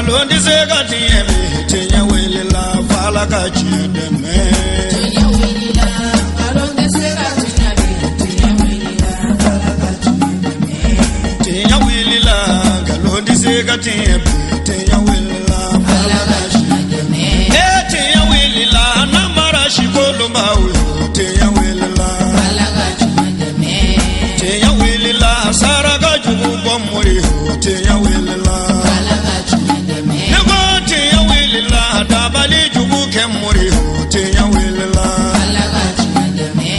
Nkalon tɛ se ka tiɲɛ bi, tiɲɛ wulila f'Ala ka tiɲɛ dɛmɛ. Tiɲɛ wulila, nkalon tɛ se ka tiɲɛ bi, tiɲɛ wulila, Ala ka tiɲɛ dɛmɛ. Tiɲɛ wulila, nkalon tɛ se ka tiɲɛ bi, tiɲɛ wulila Ala ka tiɲɛ dɛmɛ. E tiɲɛ wulila, namara sikolonbaw yo, tiɲɛ wulila. Ala ka tiɲɛ dɛmɛ. Tiɲɛ wulila, saraka jugu bɔ mori yo, tiɲɛ wulila. Ala ka tiɲɛ dɛmɛ. Ne ko tiɲɛ wulila, dabali jugu kɛ mori yo, tiɲɛ wulila. Ala ka tiɲɛ dɛmɛ.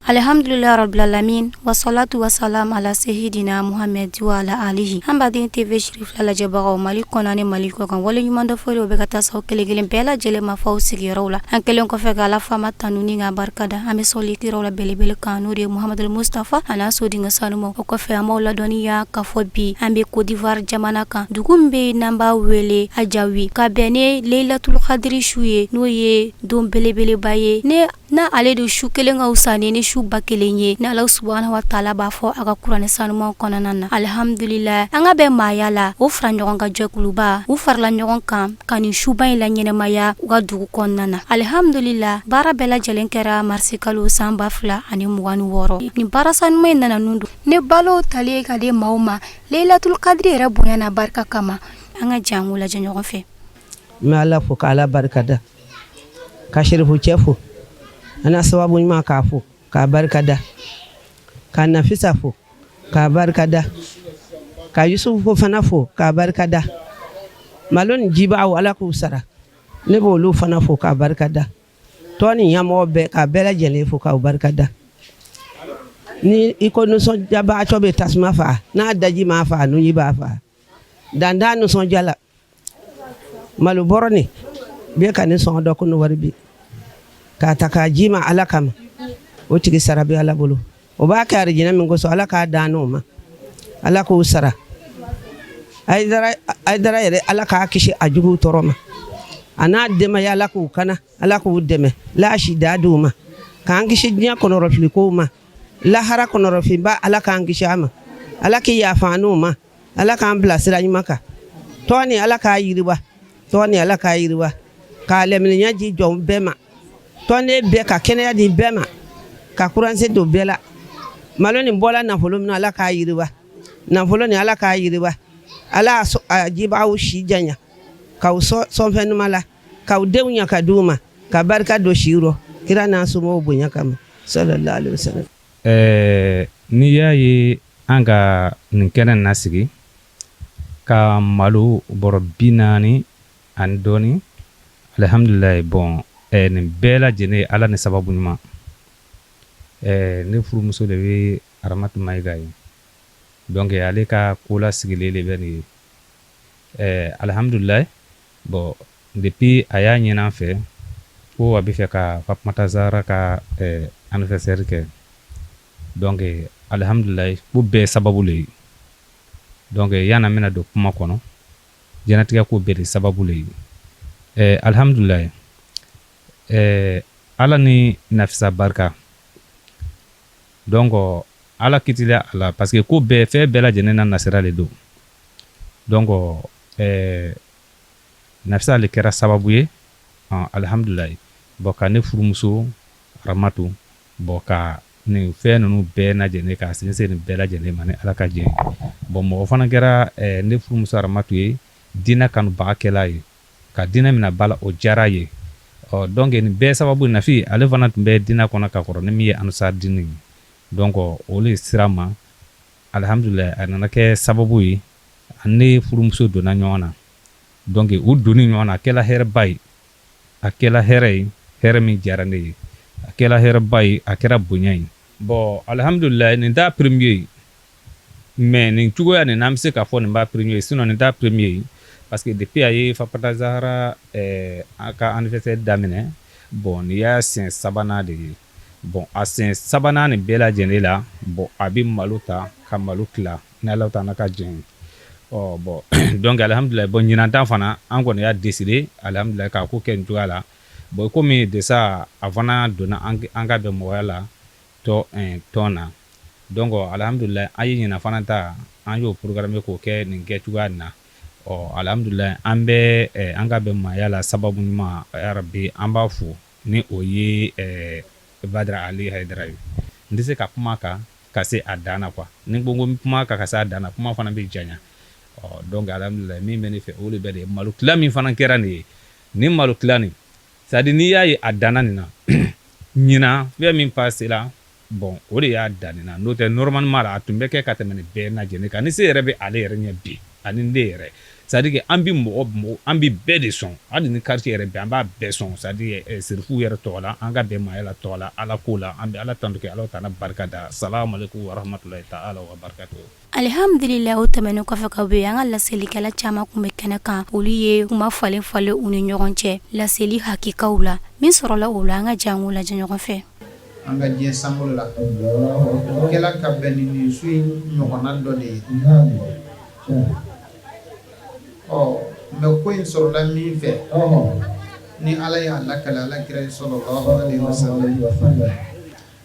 Alhamdulilah rabbil wasalatu wasalam ala seyidina Muhamɛd wa ala alihi. An baden TV Sirifila lajɛbagaw Mali kɔnɔ ni Mali kɔ kan, wale ɲuman dɔ fɔli o bɛ ka taa s'aw kelen kelen bɛɛ lajɛlen ma f'aw sigiyɔrɔw la. An kɛlen kɔfɛ ka Ala faama tanu ni k'a barika da, an bɛ sɔli kiraw la belebele kan, n'o de ye Muhamadul Mustafa a n'a sodenkɛ sanumaw. O kɔfɛ, an b'aw ladɔnniya k'a fɔ bi an bɛ Côte d'Ivoire jamana kan, dugu min bɛ yen n'an b'a wele Ajawi, ka bɛn ni Leilatul Kadiri su ye, n'o ye don belebeleba ye ne n'a ale de su kelen ka fisa ni su 1000 ye, ni Ala subahana wa taala b'a fɔ a ka kuranɛ sanuman kɔnɔna na. Alihamdulila, an ka bɛn maaya la, o fara ɲɔgɔn kan jɛkuluba, u farala ɲɔgɔn kan ka nin suba in la ɲɛnɛmaya u ka dugu kɔnɔna na. Alihamdulila, baara bɛɛ lajɛlen kɛra marisikalo san 2026. Nin baara sanuman in nana nun don ne balo talen ka di maaw ma Leilatul Kadiri yɛrɛ bonya n'a barika kama. An ka jɛ an k'o lajɛ ɲɔgɔn fɛ. N bɛ Ala fo ka Ala barika da, ka Serifu cɛ fo, a n'a sababu ɲuman k'a fo k'a barika da, ka Nafisa fo k'a barika da, ka Yusufu fana fo k'a barika da. Malo ni jibaaw, Ala k'u sara, ne b'olu fana fo k'a barika da. Tɔn ni ɲɛmɔgɔ bɛɛ, k'a bɛɛ lajɛlen fo k'aw barika da. Ni i ko nisɔndiyabaatɔ bɛ tasuma faa, n'a daji m'a faa, nunji b'a faa. Dandan nisɔndiya la, malo bɔrɔ nin bɛɛ ka nin sɔngɔ dɔ ko wari bi k'a ta k'a ji ma Ala kama, o tigi sara bɛ Ala bolo. O b'a kɛ arijinɛ min kosɔn, Ala k'a dan n'o ma, Ala k'o sara. Ayidara yɛrɛ, Ala k'a kisi a juguw tɔɔrɔ ma, a n'a denbaya, Ala k'u kana, Ala k'u dɛmɛ laasi da di u ma, k'an kisi diɲɛ kɔnɔrɔfilikow ma, lahara kɔnɔrɔfinba, Ala k'an kisi a ma. Ala k'i yafa an n'u ma, Ala k'an bila sira ɲuman kan. Tɔn ni Ala k'a yiriwa, tɔn ni Ala k'a yiriwa, k'a lɛminɛnya di jɔn bɛɛ ma, tɔnden bɛɛ ka kɛnɛya di bɛɛ ma, ka kuranse don bɛɛ la. Malo nin bɔla nafolo min na, Ala k'a yiriwa, nafolo ni Ala k'a yiriwa. Ala a jibaaw si janya, k'aw sɔnfɛn ɲuman la, k'aw denw ɲa ka di u ma, ka barika don si rɔ kira n'a somɔgɔw bonya kama, sallallahu alaihi wasallam. Ɛɛ, n'i y'a ye an ka nin kɛnɛ nasigi ka malo bɔrɔ 40 ani dɔɔni, alihamdulilayi. Bon, nin bɛɛ lajɛlen Ala ni sababu ɲuman. Ne furumuso de bɛ Aramatu Mayiga ye, donc ale ka ko lasigilen de bɛ nin ye. Alihamdulilayi. Bon, depuis a y'a ɲini an fɛ ko a bɛ fɛ ka Fatumata Zahara ka anniversaire kɛ, donc alihamdulilayi, ko bɛɛ sababu le ye. Donc yanni an bɛna don kuma kɔnɔ, diɲɛlatigɛ ko bɛɛ de sababu le ye. Alihamdulilayi, Ala ni Nafisa barika. Donc Ala kitila a la, parce que ko bɛɛ, fɛn bɛɛ lajɛlen na nasira le don. Donc Nafisa le kɛra sababu ye, alihamdulilayi. Bon, ka ne furumuso Aramatu, bon, ka nin fɛn ninnu bɛɛ lajɛlen k'a sinsin nin bɛɛ lajɛlen ma ni Ala ka jɛ. Bon, mɔgɔ fana kɛra ne furumuso Aramatu ye diinɛ kanubagakɛla ye, ka diinɛ minɛ ba la, o diyara ye. Ɔ donc nin bɛɛ sababu Nafi, ale fana tun bɛ diinɛ kɔnɔ ka kɔrɔ ni min ye Ansar diinɛ ye. Donc o le sira ma, alihamdulilayi, a nana kɛ sababu ye ne furumuso donna ɲɔgɔn na. Donc u donni ɲɔgɔn na, a kɛla hɛrɛba ye, a kɛla hɛrɛ ye, hɛrɛ min diyara ne ye, a kɛla hɛrɛba ye, a kɛra bonya ye. Bon, alihamdulilayi, nin t'a premier ye, mais nin cogoya nin n'an bɛ se k'a fɔ nin b'a premier ye, sinon nin t'a premier ye, parce que depuis a ye Fatumata Zahara a ka anniversaire daminɛ, bon, nin y'a siɲɛ sabanan de ye. Bon, a siɲɛ sabanan nin bɛɛ lajɛlen la, bon, a bɛ malo ta ka malo tila ni Ala ta n'a ka jɛn ye. Ɔ bon, donc alihamdulilayi. Bon, ɲinan ta fana, an kɔni y'a décidé, alihamdulilayi, k'a ko kɛ nin cogoya la. Bon, komi déjà a fana donna an ka bɛn mɔgɔya la tɔn na, donc alihamdulilayi, an ye ɲinan fana ta, an y'o programme k'o kɛ nin kɛ cogoya nin na. Ɔ alhamdulilayi, an bɛ an ka bɛn maaya la sababu ɲuman, yarabi, an b'a fo ni o ye Badara Ali Hayidara ye. N tɛ se ka kuma kan ka se a dan na quoi. Ni ko n kuma kan ka se a dan na, kuma fana bɛ janya. Ɔ donc alhamdulilayi, min bɛ ne fɛ, o de bɛ de malo tila min fana kɛra nin ye, nin malo tila nin, c'est à dire n'i y'a ye a danna nin na ɲinan, fɛn min passé la, bon, o de y'a dan nin na. N'o tɛ, normalement la, a tun bɛ kɛ ka tɛmɛ nin bɛɛ lajɛlen kan. Ni se yɛrɛ bɛ ale yɛrɛ ɲɛ bi ani ne yɛrɛ, c'est à dire que an bɛ mɔgɔ mɔgɔ, an bɛ bɛɛ de sɔn. Hali ni quartier yɛrɛ bɛɛ, an b'a bɛɛ sɔn. C'est à dire sirifuw yɛrɛ tɔgɔ la, an ka bɛn maaya la tɔgɔ la, Ala ko la, an bɛ Ala tanto kɛ, Ala ta'ala barika da. Salamu aleykum wa rahmatulahi ta'ala wa barakatuhu. Alihamdulila, o tɛmɛnen kɔfɛ ka bɔ yen, an ka laselikɛla caman tun bɛ kɛnɛ kan. Olu ye kuma falen falen u ni ɲɔgɔn cɛ laseli hakikaw la. Min sɔrɔla o la, an ka jɛ an k'o lajɛ ɲɔgɔn fɛ. An ka diɲɛ sankolo la, o kɛla ka bɛn ni nin su in ɲɔgɔnna dɔ de ye. Ɔ mais ko in sɔrɔla min fɛ, ni Ala y'a lakale Ala kira ye sallallahu alaihi wasallam,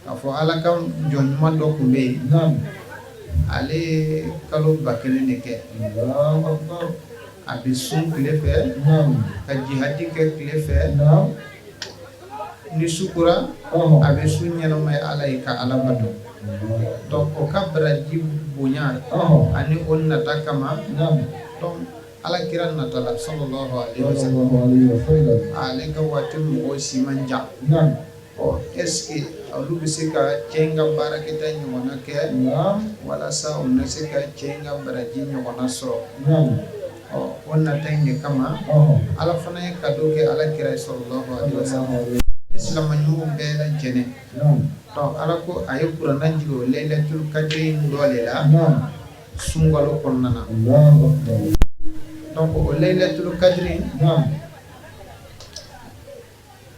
k'a fɔ Ala ka jɔn ɲuman dɔ tun bɛ yen, ale ye kalo 1000 de kɛ, a bɛ sun tile fɛ, ka jihadi kɛ tile fɛ. Ni su kora, a bɛ su ɲɛnamaya Ala ye ka Ala bato. Donc o ka baraji bonya ani o nata kama, donc Ala kira natala sallallahu alaihi wasallam, ale ka waati mɔgɔw si man jan. Ɔ est ce que olu bɛ se ka cɛ in ka baarakɛta ɲɔgɔnna kɛ walasa u na se ka cɛ in ka baraji ɲɔgɔnna sɔrɔ? Ɔ o nata in de kama, Ala fana ye cadeau kɛ Ala kira ye sallallahu alaihi wasallam, silamɛ ɲumanw bɛɛ lajɛlen. Donc Ala ko a ye kuranɛ jigin o laylatul kadiri in dɔ de la sunkalo kɔnɔna na. Donc o laylatul kadiri,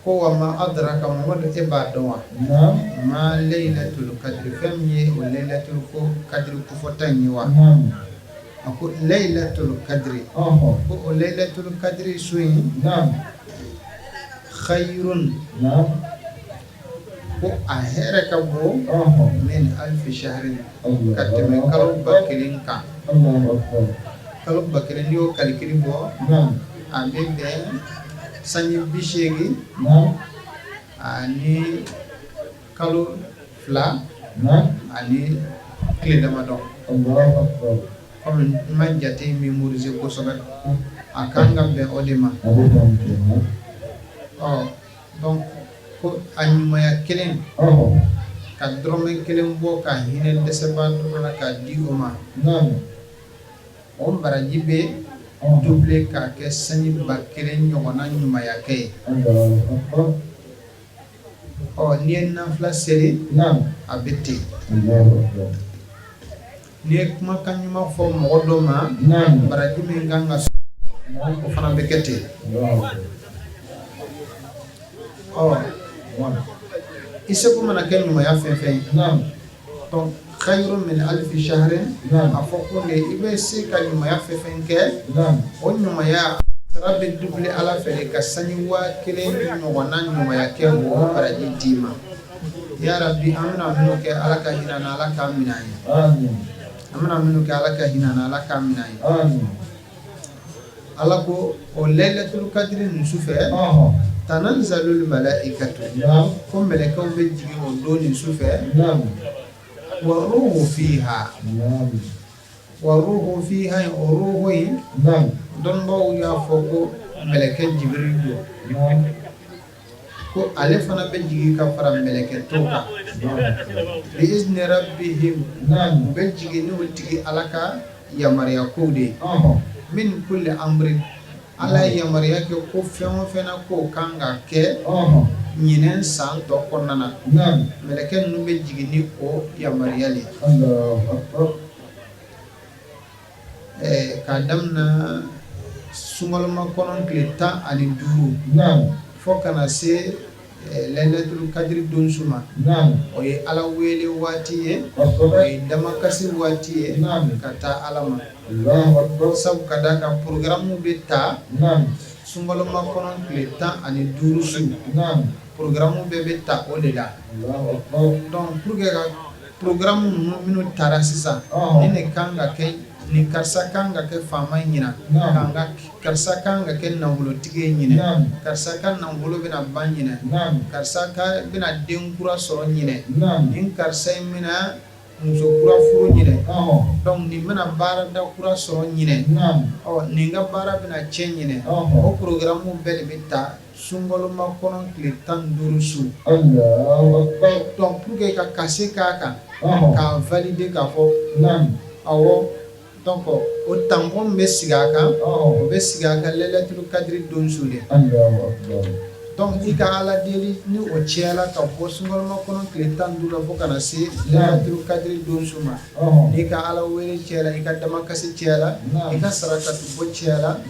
ko wa ma adraka, Mamadu, e b'a dɔn wa, ma laylatul kadiri, fɛn min ye o laylatul ko kadiri kofɔta in ye wa? A ko laylatul kadiri, ko o laylatul kadiri su in, khayrun, ko a hɛrɛ ka bon, min alfi shahrin, ka tɛmɛ kalo 1000 kan. Kalo 1000, n'i y'o calcul bɔ, a bɛ bɛn sanji 80 ani kalo 2 ani tile damadɔ. Komi n ma jate mémoriser kosɛbɛ, a kan ka bɛn o de ma. Ɔ donc ko a ɲumanya kelen, ka dɔrɔmɛ kelen bɔ ka hinɛ dɛsɛbaatɔ dɔ la k'a di o ma, o baraji bɛ doubler k'a kɛ sanji 1000 ɲɔgɔnna ɲumanya kɛ ye. Ɔ n'i ye nafila seli, a bɛ ten. N'i ye kumakan ɲuman fɔ mɔgɔ dɔ ma, baraji min kan ka sɔrɔ, o fana bɛ kɛ ten. Ɔ i seko mana kɛ ɲumanya fɛn fɛn ye, donc khayrun min alfi shahrin, a fɔ ko de i bɛ se ka ɲumanya fɛn fɛn kɛ, o ɲumanya sara bɛ doubler Ala fɛ de ka sanji 1000 ɲɔgɔnna ɲumanya kɛ, o baraji d'i ma. Ya Rabbi, an bɛna minnu kɛ, Ala ka hinɛ na, Ala k'a minɛ an ye. An bɛna minnu kɛ, Ala ka hinɛ na, Ala k'a minɛ an ye. Ala ko o laylatul kadiri nin su fɛ, tanazzalul malaikatu, ko mɛlɛkɛw bɛ jigin o don nin su fɛ, wa ruhu fiha, wa ruhu fiha, o ruhu in, dɔnbaaw y'a fɔ ko mɛlɛkɛ Jibiril don, ko ale fana bɛ jigin ka fara mɛlɛkɛ tɔw kan, bi izni rabbihim, u bɛ jigin n'u tigi Ala ka yamaruya kow de ye, min kulli amrin, Ala ye yamaruya kɛ ko fɛn o fɛn na k'o kan ka kɛ ɲinɛn san tɔ kɔnɔna na, mɛlɛkɛ ninnu bɛ jigin ni o yamaruya de ye. K'a daminɛ sunkalomakɔnɔ tile 15 fo ka na se laylatul kadiri don su ma, o ye Ala wele waati ye, o ye damakasi waati ye ka taa Ala ma. Sabu ka d'a kan programme bɛ ta sunkalomakɔnɔ tile 15 su, programme bɛɛ bɛ ta o de la. Donc pour que ka programme ninnu minnu taara sisan, ni ne kan ka kɛ Nin karisa kan ka kɛ faama ye ɲinan, kan ka karisa kan ka kɛ nafolotigi ye ɲinan, karisa ka nafolo bɛna ban ɲinan, karisa ka bɛna den kura sɔrɔ ɲinan, nin karisa in bɛna muso kura furu ɲinan, donc nin bɛna baarada kura sɔrɔ ɲinan, ɔ nin ka baara bɛna tiɲɛ ɲinan. O programme bɛɛ de bɛ ta sunkalomakɔnɔ tile 15 su. Donc pour que ka cachet k'a kan, k'a valider k'a fɔ awɔ, donc o tampon min bɛ sigi a kan, o bɛ sigi a kan lɛlɛtulu kadiri don su de. Donc i ka Ala deli ni o cɛyala ka bɔ sunkalomakɔnɔ tile 15 la fo ka na se lɛlɛtulu kadiri don su ma, n'i ka Ala wele cɛyala, i ka damakasi cɛyala, i ka sarakati bɔ cɛyala,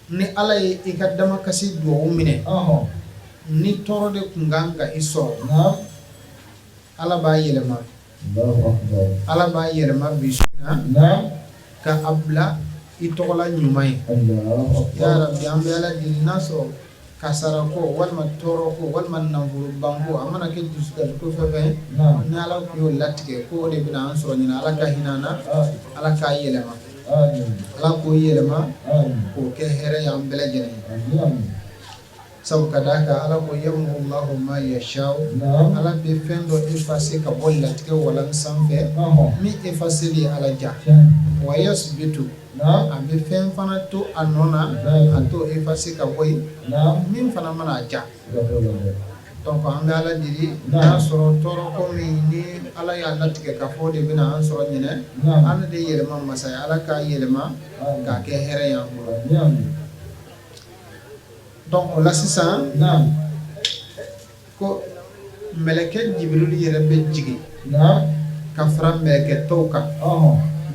ni Ala ye i ka damakasi dugawu minɛ, ni tɔɔrɔ de tun kan ka i sɔrɔ, Ala b'a yɛlɛma, Ala b'a yɛlɛma bi su in na ka a bila i tɔgɔla ɲuman ye. Ya Rabi, an bɛ Ala deli n'a sɔrɔ kasara ko walima tɔɔrɔ ko walima nafolo banko, a mana kɛ dusukasi ko fɛn fɛn ye, ni Ala tun y'o latigɛ ko o de bɛna an sɔrɔ ɲinan, Ala ka hinɛ an na, Ala k'a yɛlɛma, Ala k'o yɛlɛma k'o kɛ hɛrɛ ye an bɛɛ lajɛlen ye. Sabu ka d'a kan Ala ko yamhu Allahu ma yashau, Ala bɛ fɛn dɔ effacer ka bɔ latigɛ walan sanfɛ min effaceli ye Ala ja, wa yasbitu, a bɛ fɛn fana to a nɔ na a t'o effacer ka bɔ yen min fana mana a ja. Donc an bɛ Ala deli n'a sɔrɔ tɔɔrɔ ko min ni Ala y'a latigɛ k'a fɔ o de bɛna an sɔrɔ ɲinɛ, Ala de ye yɛlɛma masa ye, Ala k'a yɛlɛma k'a kɛ hɛrɛ ye an bolo. Donc o la sisan ko mɛlɛkɛ Jibirili yɛrɛ bɛ jigin ka fara mɛlɛkɛ tɔw kan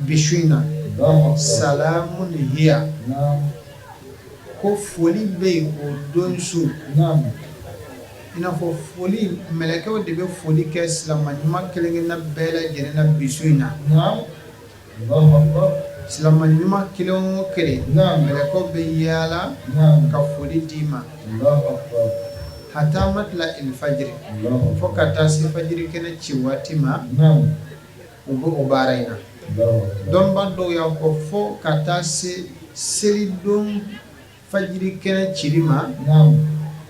bi su in na, salamun hiya, ko foli bɛ yen o don su, i n'a fɔ foli mɛlɛkɛw de bɛ foli kɛ silamɛ ɲuman kelen-kelenna bɛɛ lajɛlen na bi su in na. Silamɛ ɲuman kelen o kelen, mɛlɛkɛw bɛ yaala ka foli d'i ma hata matla il fajiri, fo ka taa se fajiri kɛnɛ ci waati ma, u bɛ o baara in na. Dɔnba dɔw y'a fɔ fo ka taa se selidon fajiri kɛnɛ cili ma,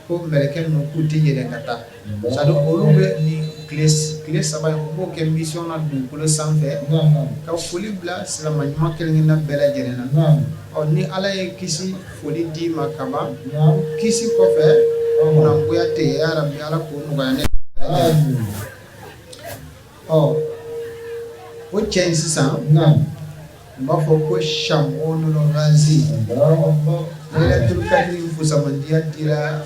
ko mɛlɛkɛ ninnu k'u tɛ yɛlɛn ka taa, c'est-à-dire olu bɛ nin tile 3 in, u b'o kɛ mission na dugukolo sanfɛ ka foli bila silamɛ ɲuman kelen-kelenna bɛɛ lajɛlen na. Ɔ ni Ala ye kisi foli d'i ma ka ban, kisi kɔfɛ kunnagoya tɛ yen. Ya Rabi, Ala k'o nɔgɔya ne. Ɔ o cɛ in sisan, u b'a fɔ ko Shamunul Ghazi. Laylatul Qadri fusamandiya dira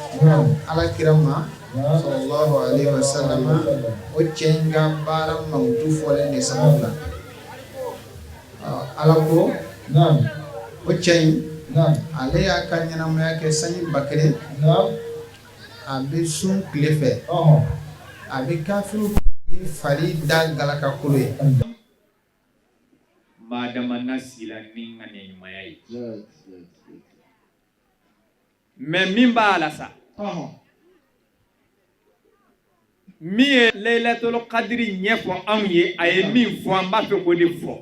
Ala kira ma sallallahu alaihi wasallam o cɛ in ka baara mankutu fɔlen de sababu la. Ala ko o cɛ in, ale y'a ka ɲɛnamaya kɛ sanji 1000, a bɛ sun tile fɛ, a bɛ kafiriw ni fali da galakakolo ye. Maa dama na sila ni ŋaniya ɲumanya ye, mais min b'a la sa, min ye Laylatul Qadri ɲɛfɔ anw ye, a ye min fɔ, an b'a fɛ k'o de fɔ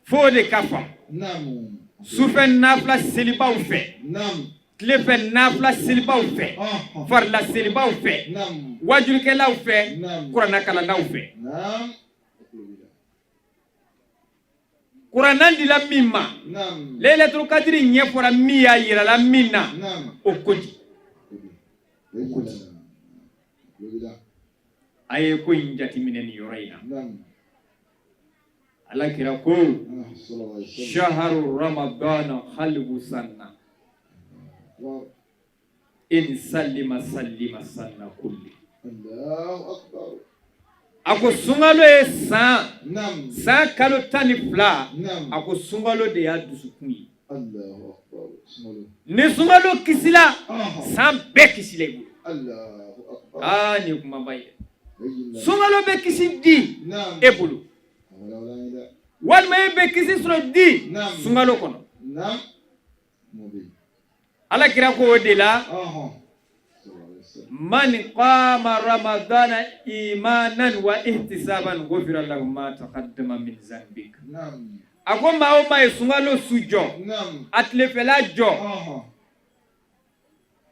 fo de ka faamu. Sufɛ nafila selibaw fɛ, tilefɛ nafila selibaw fɛ, farila selibaw fɛ, wajurukɛlaw fɛ, kuranna kalannaw fɛ, kuranna dila min ma, Laylatul Qadri ɲɛfɔra min y'a yirala min na, o ko di? A ye ko in jateminɛ nin yɔrɔ in na. Ala kira ko shaharu ramadana alfu sana in salima salima sana kulli. A ko sunkalo ye san kalo 12, a ko sunkalo de y'a dusukun ye. Ni sunkalo kisila, san bɛɛ kisila i bolo. Aa, nin ye kumaba ye. Sunkalo bɛ kisi di e bolo, walima e bɛ kisi sɔrɔ di sunkalo kɔnɔ. Ala kira ko o de la. Man qama ramadana imanan wa ihtisaban ghufira lahu ma taqaddama min zanbik. A ko maa o maa ye sunkalo su jɔ, a tilefɛla jɔ,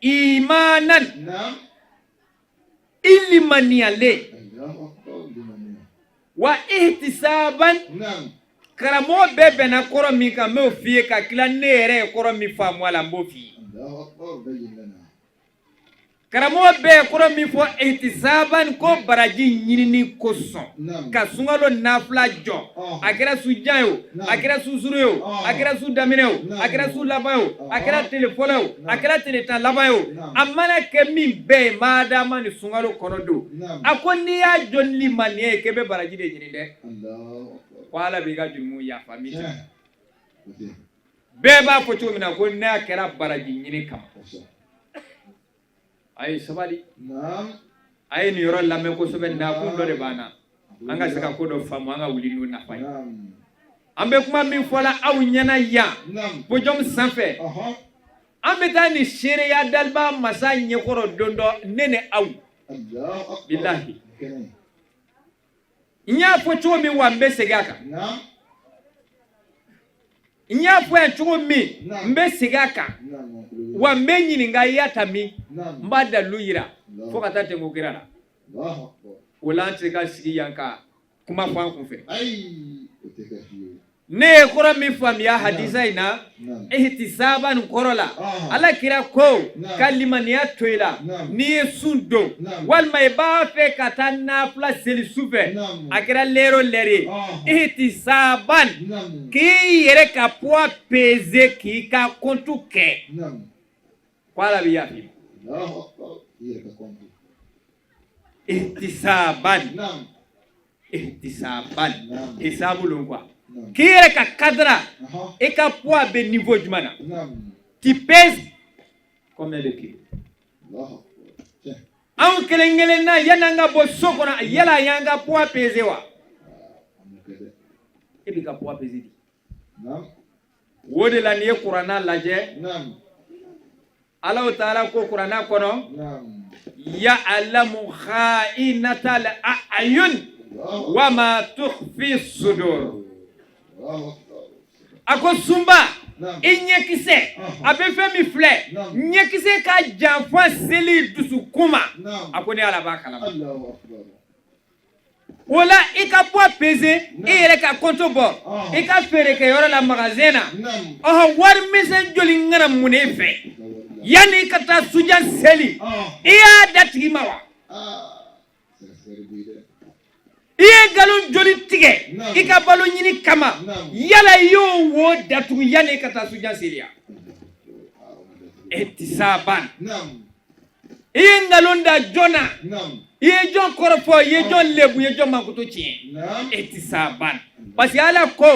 imanan, i limaniyalen, wa ihtisaban. Karamɔgɔ bɛɛ bɛnna kɔrɔ min kan, n b'o f'i ye ka tila. Ne yɛrɛ ye kɔrɔ min faamu a la, n b'o f'i ye. Karamɔgɔ bɛɛ ye kɔrɔ min fɔ ihtisaban, ko baraji ɲinini kosɔn ka sunkalo nafila jɔ, a kɛra su jan ye o, a kɛra su surun ye o, a kɛra su daminɛ o, a kɛra su laban ye o, a kɛra tile fɔlɔ ye o, a kɛra tile 10 laban ye o, a mana kɛ min bɛɛ ye, maadama ni sunkalo kɔnɔ don. A ko n'i y'a jɔ ni limaniya ye k'e bɛ baraji de ɲini dɛ, ko Ala b'i ka jurumu yafa. Min bɛɛ b'a fɔ cogo min na ko n'a kɛra baraji ɲini kama. A ye sabali, a ye nin yɔrɔ lamɛn kosɛbɛ. Nakun dɔ de b'an na, an ka se ka ko dɔ faamu, an ka wuli n'o nafa ye. An bɛ kuma min fɔla aw ɲɛna yan podium sanfɛ, an bɛ taa nin seereya daliba masa ɲɛkɔrɔ don dɔ, ne ni aw. Bilahi, n y'a fɔ cogo min wa, n bɛ segin a kan. N y'a fɔ yan cogo min, n bɛ segin a kan wa. N bɛ ɲininka, i y'a ta min? N b'a dalilu yira fo ka taa tɛmɛ kira la. O la, an tɛ ka sigi yan ka kuma fɔ an kun fɛ. Ne ye kɔrɔ min faamuya hadisa in na, ihtisaban kɔrɔ la, Ala kira ko ka limaniya to i la n'i ye sun don walima i b'a fɛ ka taa nafila seli su fɛ, a kɛra lɛri o lɛri ye, ihtisaban, k'i yɛrɛ ka poids peser, k'i ka compte kɛ, ko Ala bɛ yafa i ma. Ihtisaban, ihtisaban, hisabu lon quoi, k'i yɛrɛ ka kadara, i ka poids bɛ niveau jumɛn na? Tu pèses combien de kilos? Anw kelen kelen na, yanni an ka bɔ so kɔnɔ, yala an y'an ka poids peser wa? E b'i ka poids peser di. O de la, n'i ye kuranna lajɛ, Alahu taala ko kuranna kɔnɔ: ya'lamu kha'inatal a'yun wa ma tukhfi sudur. A ko sunba, i ɲɛkisɛ a bɛ fɛn min filɛ, ɲɛkisɛ ka janfa seli dusukun ma, a ko ne Ala b'a kalama. O la, i ka poids peser, i yɛrɛ ka compte bɔ i ka feerekɛyɔrɔ la, magasin na. Ɔhɔn, wari misɛn joli ŋana mun e fɛ yanni i ka taa sujan seli? I y'a da tigi ma wa? I ye nkalon joli tigɛ i ka balo ɲini kama? Yala i y'o wo datugu yanni i ka taa sujan seli ya? Ihtisaban. I ye nkalon da jɔn na? I ye jɔn kɔrɔfɔ? I ye jɔn lebu? I ye jɔn mankutu tiɲɛ? Ihtisaban, parce que Ala ko: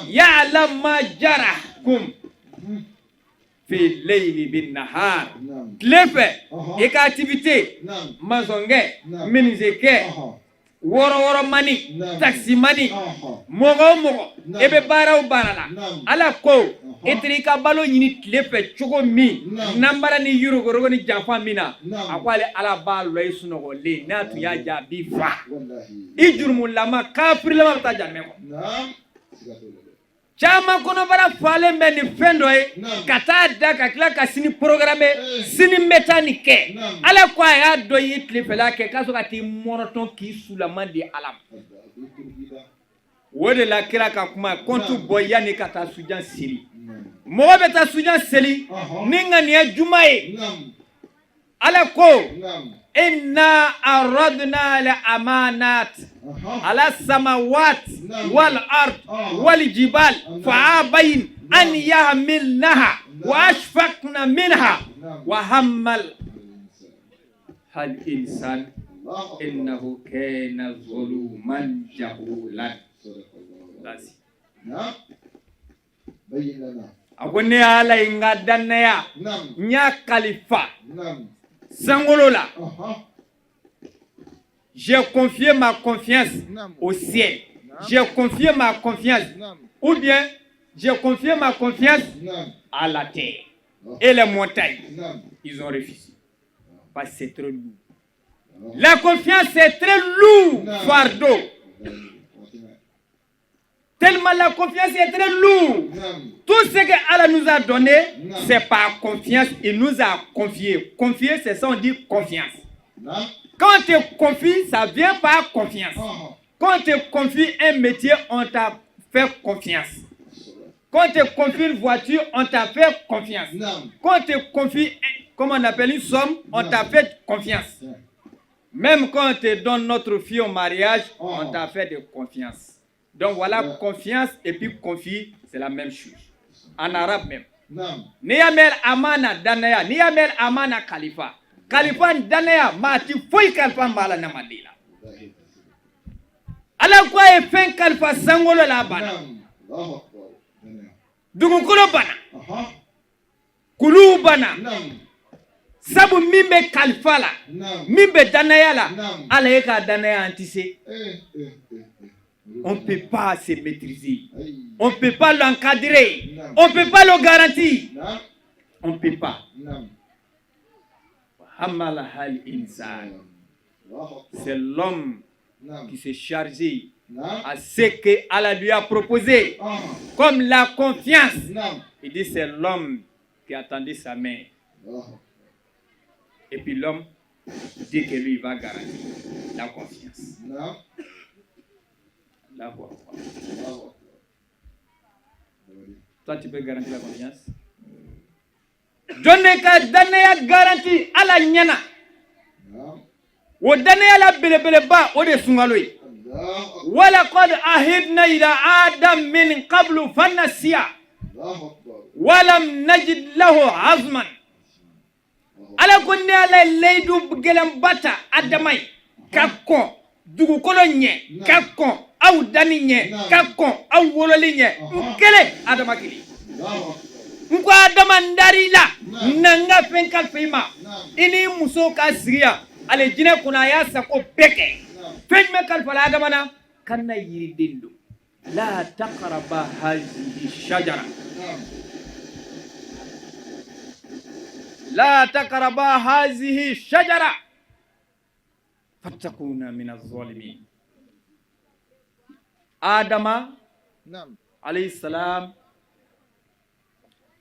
ya'lam ma jarahtum fi layli bin nahar. Tile fɛ, i ka activité, maçonkɛ, menuisier kɛ, wɔɔrɔ wɔɔrɔ mani, taxi mani, mɔgɔ o mɔgɔ e bɛ baara o baara la, Ala ko e taara i ka balo ɲini tile fɛ cogo min, nanbara ni yuruguyurugu ni janfa min na, a ko ale Ala b'a lɔ i sunɔgɔlen. N'a tun y'a diya, a b'i fa. I jurumulama, kafirilama, bɛ taa jahanamɛ kɔnɔ. Caman kɔnɔbara falen bɛ ni fɛn dɔ ye ka taa da ka tila ka sini programme, sini n bɛ taa nin kɛ. Ala ko a y'a dɔn i ye tilefɛla kɛ k'a sɔrɔ ka t'i mɔrɔtɔn k'i sulama di Ala ma. O de la, kira ka kuma, compte bɔ yanni ka taa sujan seli. Mɔgɔ bɛ taa sujan seli ni ŋaniya juma ye. Ala ko: inna aradna al amanat ala samawat wal ard wal jibal fa abayin an yahmilnaha wa ashfaqna minha wa hammal hal insan innahu kana zuluman jahulan. A ko ne Ala ye n ka dannaya, n y'a kalifa sankolo la. J'ai confié ma confiance au ciel, j'ai confié ma confiance, ou bien j'ai confié ma confiance à la terre et les montagnes, ils ont refusé. Parce que c'est trop lourd. La confiance, c'est très lourd, fardeau. Tellement la confiance est très lourde. Tout ce que Allah nous a donné, c'est par confiance. Il nous a confié. Confier, c'est ça, on dit confiance. Quand on te confie, ça vient par confiance. Quand on te confie un métier, on t'a fait confiance. Quand on te confie une voiture, on t'a fait confiance. Quand on te confie, comment on appelle, une somme, on t'a fait confiance. Même quand on te donne notre fille au mariage, on t'a fait de confiance. Donc voilà, confiance et puis confie, c'est la même chose. En arabe même. N'i y'a mɛn amana danaya, n'i y'a mɛn amana kalifa. Kalifa danaya, maa ti foyi kalifa maa la n'a ma da i la. Ala ko a ye fɛn kalifa sankolo la, a banna. Dugukolo banna. Kuluw banna. Sabu min bɛ kalifa la, min bɛ danaya la, Ala ye k'a danaya an tɛ se. On ne peut pas se maîtriser. On ne peut pas l'encadrer. On ne peut pas le garantir. On ne peut pas. حملها الإنسان. C'est l'homme qui s'est chargé à ce que Allah lui a proposé. Comme la confiance. Il dit, c'est l'homme qui a tendu sa main. Et puis l'homme dit que lui, il va garantir la confiance. La voix. Toi, tu peux garantir la confiance? Jɔn de ka danaya garanti Ala ɲɛna? O danaya la belebeleba, o de ye sunkalo ye. ولقد عهدنا إلى آدم من قبل فنسي ولم نجد له عزما. Ala ko ne Ala ye layidu gɛlɛnba ta Adama ye ka kɔn dugukolo ɲɛ, ka kɔn aw danni ɲɛ, ka kɔn aw wololi ɲɛ. N kelen, Adama kelen, n ko Adama, n dar'i la na, n ka fɛn kalifa i ma, i ni muso ka sigi yan alijinɛ kɔnɔ. A y'a sago bɛɛ kɛ. Fɛn jumɛn kalifala Adama na? Kana yiriden don. لا تقربا هذه الشجرة، لا تقربا هذه الشجرة فتكونا من الظالمين. Adama عليه السلام,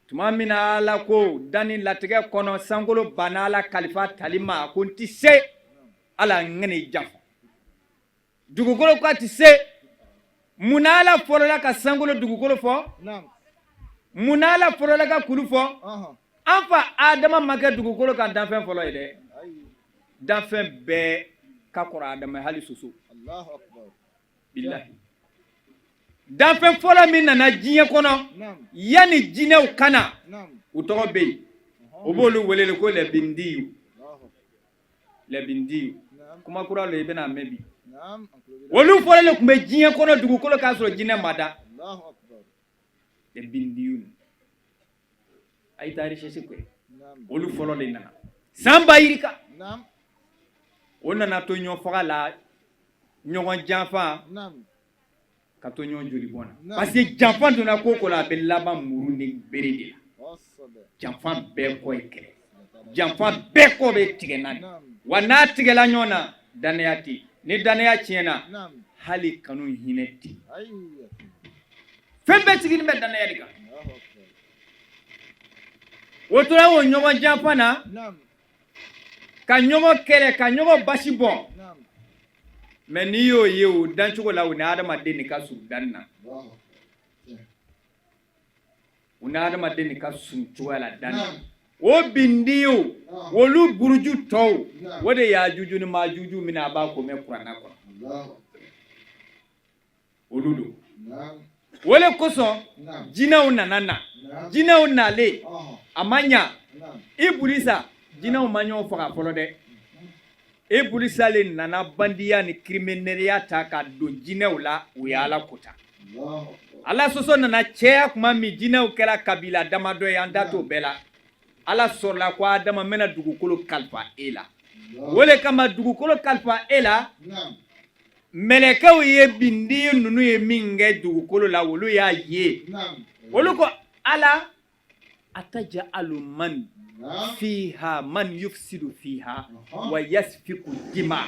tuma min na Ala ko danni latigɛ kɔnɔ, sankolo banna Ala kalifa tali ma, a ko n ti se, Ala, n kana i janfa. Dugukolo ko a ti se. Mun na Ala fɔlɔla ka sankolo dugukolo fɔ? Mun na Ala fɔlɔla ka kulu fɔ? An fa Adama ma kɛ dugukolo kan danfɛn fɔlɔ ye dɛ. Danfɛn bɛɛ ka kɔrɔ Adama ye, hali soso. Bilahi, danfɛn fɔlɔ min nana diɲɛ kɔnɔ yanni jinɛw ka na, u tɔgɔ bɛ yen, o b'olu wele ko lɛbindiyu. Lɛbindiyu, kuma kura lo, i bɛna mɛn bi. Olu fɔlɔ de tun bɛ diɲɛ kɔnɔ dugukolo k'a sɔrɔ jinɛ ma da. Lɛbindiyu, a ye taa recherche kɛ. Olu fɔlɔ de nana san ba yirika. O nana to ɲɔgɔn faga la, ɲɔgɔn janfa, ka to ɲɔgɔn joli bɔn na, parce que janfa donna ko ko la, a bɛ laban muru ni bere de la. Janfa bɛɛ kɔ ye kɛlɛ, janfa bɛɛ kɔ bɛ tigɛ na. Wa n'a tigɛla ɲɔgɔn na, danaya tɛ. Ni danaya tiɲɛna, hali kanu hinɛ tɛ. Fɛn bɛɛ sigilen bɛ danaya de kan. O tora o ɲɔgɔn janfa na, ka ɲɔgɔn kɛlɛ, ka ɲɔgɔn basi bɔn. Mais n'i y'o ye o dancogo la, o ni adamaden de ka surun danni na, u ni adamaden de ka surun cogoya la danni na. O bindiw, olu buruju tɔw, o de Yajuju ni Majuju min a b'a ko mɛn kuranna kɔnɔ, olu don. O le kosɔn jinɛw nana na. Jinɛw nalen, a ma ɲa Ibulisa. Jinɛw ma ɲɔgɔn faga fɔlɔ dɛ. Ibulisa le nana bandiya ni criminelya ta ka don jinɛw la. U ye Ala kota. Ala sɔsɔ nana cɛya tuma min, jinɛw kɛra kabila damadɔ ye. An da t'o bɛɛ la. Ala sɔrɔla ko Adama, n bɛna dugukolo kalifa e la. O le kama dugukolo kalifa e la, mɛlɛkɛw ye bindi ninnu ye min kɛ dugukolo la, olu y'a ye. Olu ko Ala أتجعل من Fiha man yufsidu fiha wa yasfiku dima.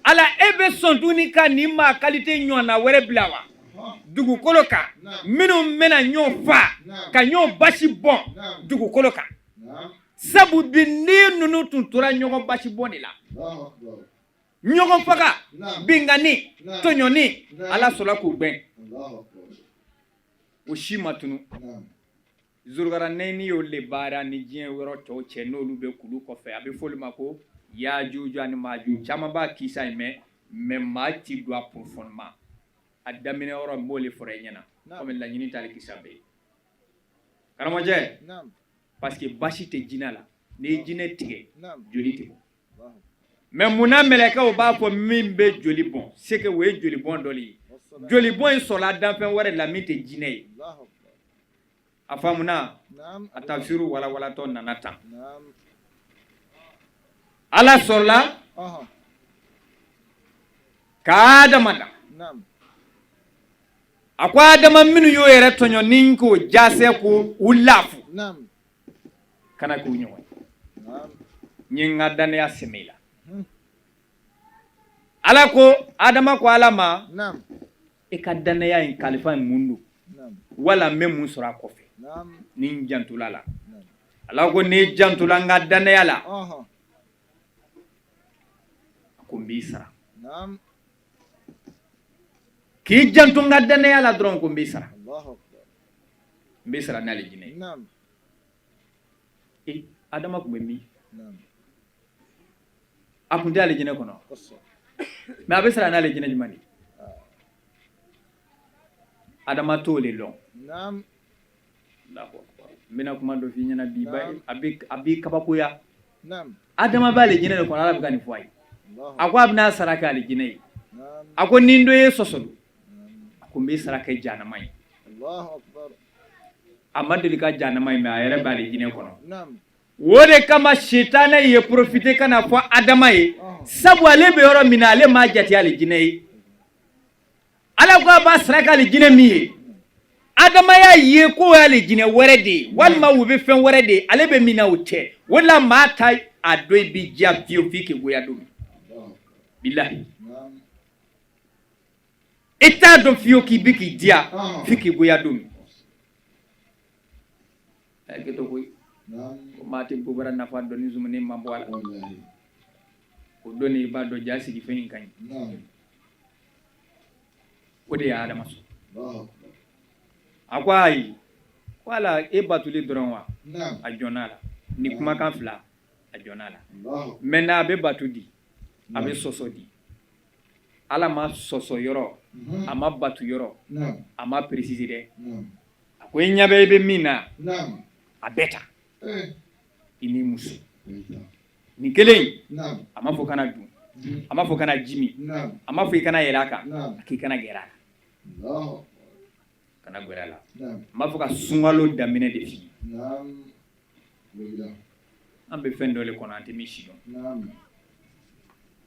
Ala, e bɛ sɔn tuguni ka nin maa qualité ɲɔgɔnna wɛrɛ bila wa dugukolo kan, minnu bɛna ɲɔgɔn fa ka ɲɔgɔn basi bɔn dugukolo kan? Sabu bi ni ninnu tun tora ɲɔgɔn basi bɔn de la, ɲɔgɔn faga, binkanni, tɔɲɔni, Ala sɔrɔla k'u gɛn, o si ma tunu. Zulukaranɛni y'o le baara ni diɲɛ yɔrɔ tɔw cɛ, n'olu bɛ kulu kɔfɛ. A bɛ fɔ olu ma ko Yajuju ani Majuju. Caman b'a kisa in mɛn, mais maa ti don a profondément. A daminɛ yɔrɔ, n b'o de fɔra i ɲɛna, komi laɲini t'ale kisa bɛɛ ye, karamɔgɔcɛ, parce que basi tɛ jinɛ la. N'i ye jinɛ tigɛ, joli tɛ bɔ. Mais munna mɛlɛkɛw b'a fɔ min bɛ joli bɔn? C'est que o ye joli bɔn dɔ de ye. Joli bɔn in sɔrɔla danfɛn wɛrɛ la min tɛ jinɛ ye. A faamuna? A tafsiru walawalatɔ nana tan. Ala sɔrɔla ka Adama dan. A ko Adama minnu y'o yɛrɛ tɔɲɔ ni k'o jasɛ ko u lafu, kana k'u ɲɔgɔn ye. N ye n ka dannaya sɛmɛ i la. Ala ko, Adama ko Ala ma: e ka dannaya in kalifa in mun don, wala n bɛ mun sɔrɔ a kɔfɛ ni n jantola la? Ala ko: n'i jantola n ka dannaya la, a ko n b'i sara. K'i janto n ka dannaya la dɔrɔn, ko n b'i sara, n b'i sara n'ale jinɛ ye. E Adama tun bɛ min? A tun tɛ ale jinɛ kɔnɔ, mais a bɛ sara n'ale jinɛ jumɛn de? Adama t'o le lɔn. N bɛna kuma dɔ f'i ɲɛna bi, a b'i kabakoya. Adama b'ale jinɛ de kɔnɔ. Ala bɛ ka nin fɔ a ye. A ko a bɛna sara kɛ ale jinɛ ye. A ko ni n dɔ ye sɔsɔ don, a ko n b'i sara kɛ jahanama ye. A ma deli ka jahanama ye, mais a yɛrɛ b'ale jinɛ kɔnɔ. O de kama sitanɛ ye profiter ka na fɔ Adama ye, sabu ale bɛ yɔrɔ min na, ale m'a jate ale jinɛ ye. Ala ko a b'a sara k'ale jinɛ min ye, Adama y'a ye k'o y'ale jinɛ wɛrɛ de ye, walima u bɛ fɛn wɛrɛ de ye ale bɛ min na, o tɛ. O de la maa ta a dɔn i b'i diya fiyewu f'i k'i goya don min. Bilahi, i t'a dɔn fiyewu k'i bɛ k'i diya f'i k'i goya don min. Hakɛ to koyi, ko maa tɛ bobara nafa dɔn ni zumuni ma bɔ a la. O don i b'a dɔn ja sigi fɛn in ka ɲi. O de ye Adama sɔrɔ. A ko ayi, ko Ala e batuli dɔrɔn wa? A jɔnna a la ni kumakan fila, a jɔnna a la. Maintenant a bɛ batu di, a bɛ sɔsɔ di. Ala ma sɔsɔ yɔrɔ, a ma batu yɔrɔ, a ma préciser dɛ. A ko i ɲɛ bɛ i bɛ min na, a bɛɛ ta, i ni muso nin kelen in. A ma fɔ kana dun, a ma fɔ kana ji min, a ma fɔ i kana yɛlɛ a kan, a k'i kana gɛrɛ a la, kana gɛrɛ a la. N b'a fɔ ka sunkalo daminɛ de f'i ye. An bɛ fɛn dɔ de kɔnɔ, an tɛ min si dɔn.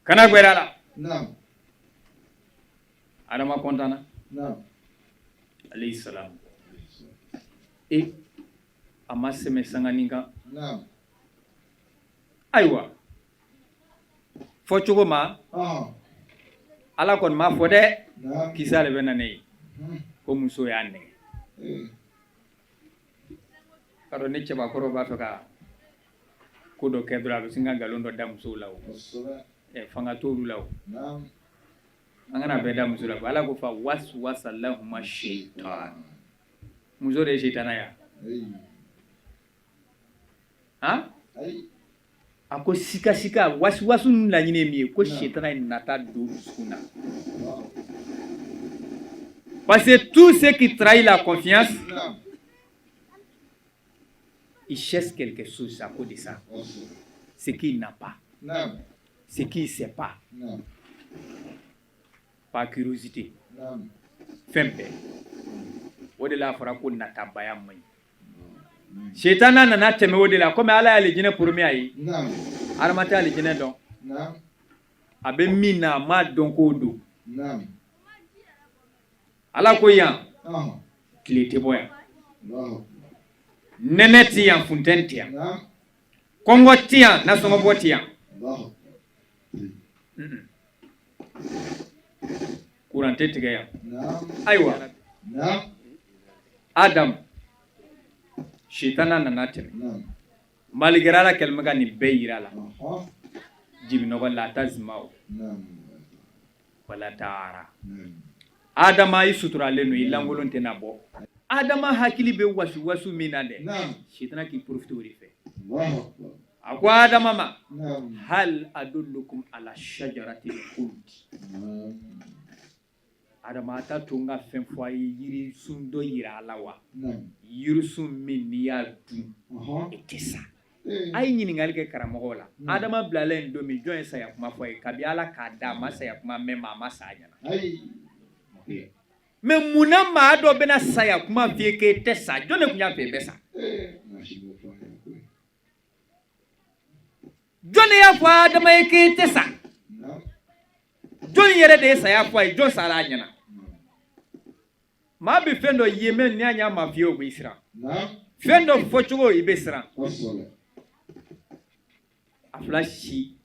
Kana gɛrɛ a la. Adama kɔntanna, alayhi salam. E a ma sɛmɛ sanganin kan. Ayiwa, fɔ cogo ma, Ala kɔni m'a fɔ dɛ. Kisa de bɛ na ne ye ko muso y'a nɛgɛ ka dɔn. Ni cɛbakɔrɔ b'a fɛ ka ko dɔ kɛ dɔrɔn, a bɛ sin ka nkalon dɔ da musow la. O fanga t'olu la. O an kana bɛɛ da muso la. Ala ko fa waswasa lahuma shaitan. Muso de ye sitana ya. Han, a ko sika sika wasiwasu ninnu laɲini ye min ye, ko sitana ye nata don dusukun na, parce que tout ce qui trahit la confiance, il cherche quelque chose à cause de ça, ce qu'il n'a pas, ce qu'il ne sait pas, par curiosité. Fɛn bɛɛ, o de la a fɔra ko natabaya man ɲi. Sitana nana tɛmɛ o de la. Komi Ala y'ale jinɛ promis a ye, Adama tɛ ale jinɛ dɔn. A bɛ min na, a m'a dɔn k'o don. Ala ko yan tile tɛ bɔ yan. Nɛnɛ tɛ yan, funteni tɛ yan, kɔngɔ tɛ yan, nasɔngɔbɔ tɛ yan, kuran tɛ tigɛ yan. Ayiwa, Adam, sitana nana tɛmɛ malgré Ala kɛlen bɛ ka nin bɛɛ yira a la. Jibinɔgɔ la tazmau wala taara. Adama, i suturalen don, i lankolon tɛna bɔ. Adama hakili bɛ wasu wasu min na dɛ, sitana k'i profiter o de fɛ. A ko Adama ma: hal adullukum ala shajaratil khuldi. Adama, a t'a to n ka fɛn fɔ a ye, yirisun dɔ yira a la wa, yirisun min n'i y'a dun, i tɛ sa? A ye ɲininkali kɛ karamɔgɔw la. Adama bilalen don min, jɔn ye saya kuma fɔ a ye? Kabi Ala k'a da, a ma saya kuma mɛn, maa ma sa a ɲɛna. Mais mun na maa dɔ bɛna saya kuma f'i ye k'e tɛ sa? Jɔn de tun y'a fɔ i bɛ sa? Jɔn de y'a fɔ Adama ye k'e tɛ sa? Jɔn yɛrɛ de ye saya fɔ a ye? Jɔn sara a ɲɛna? Maa bɛ fɛn dɔ ye mɛ, n'i y'a ɲa maa f'i ye, o b'i siran. Fɛn dɔ fɔcogo, i bɛ siran. A fila si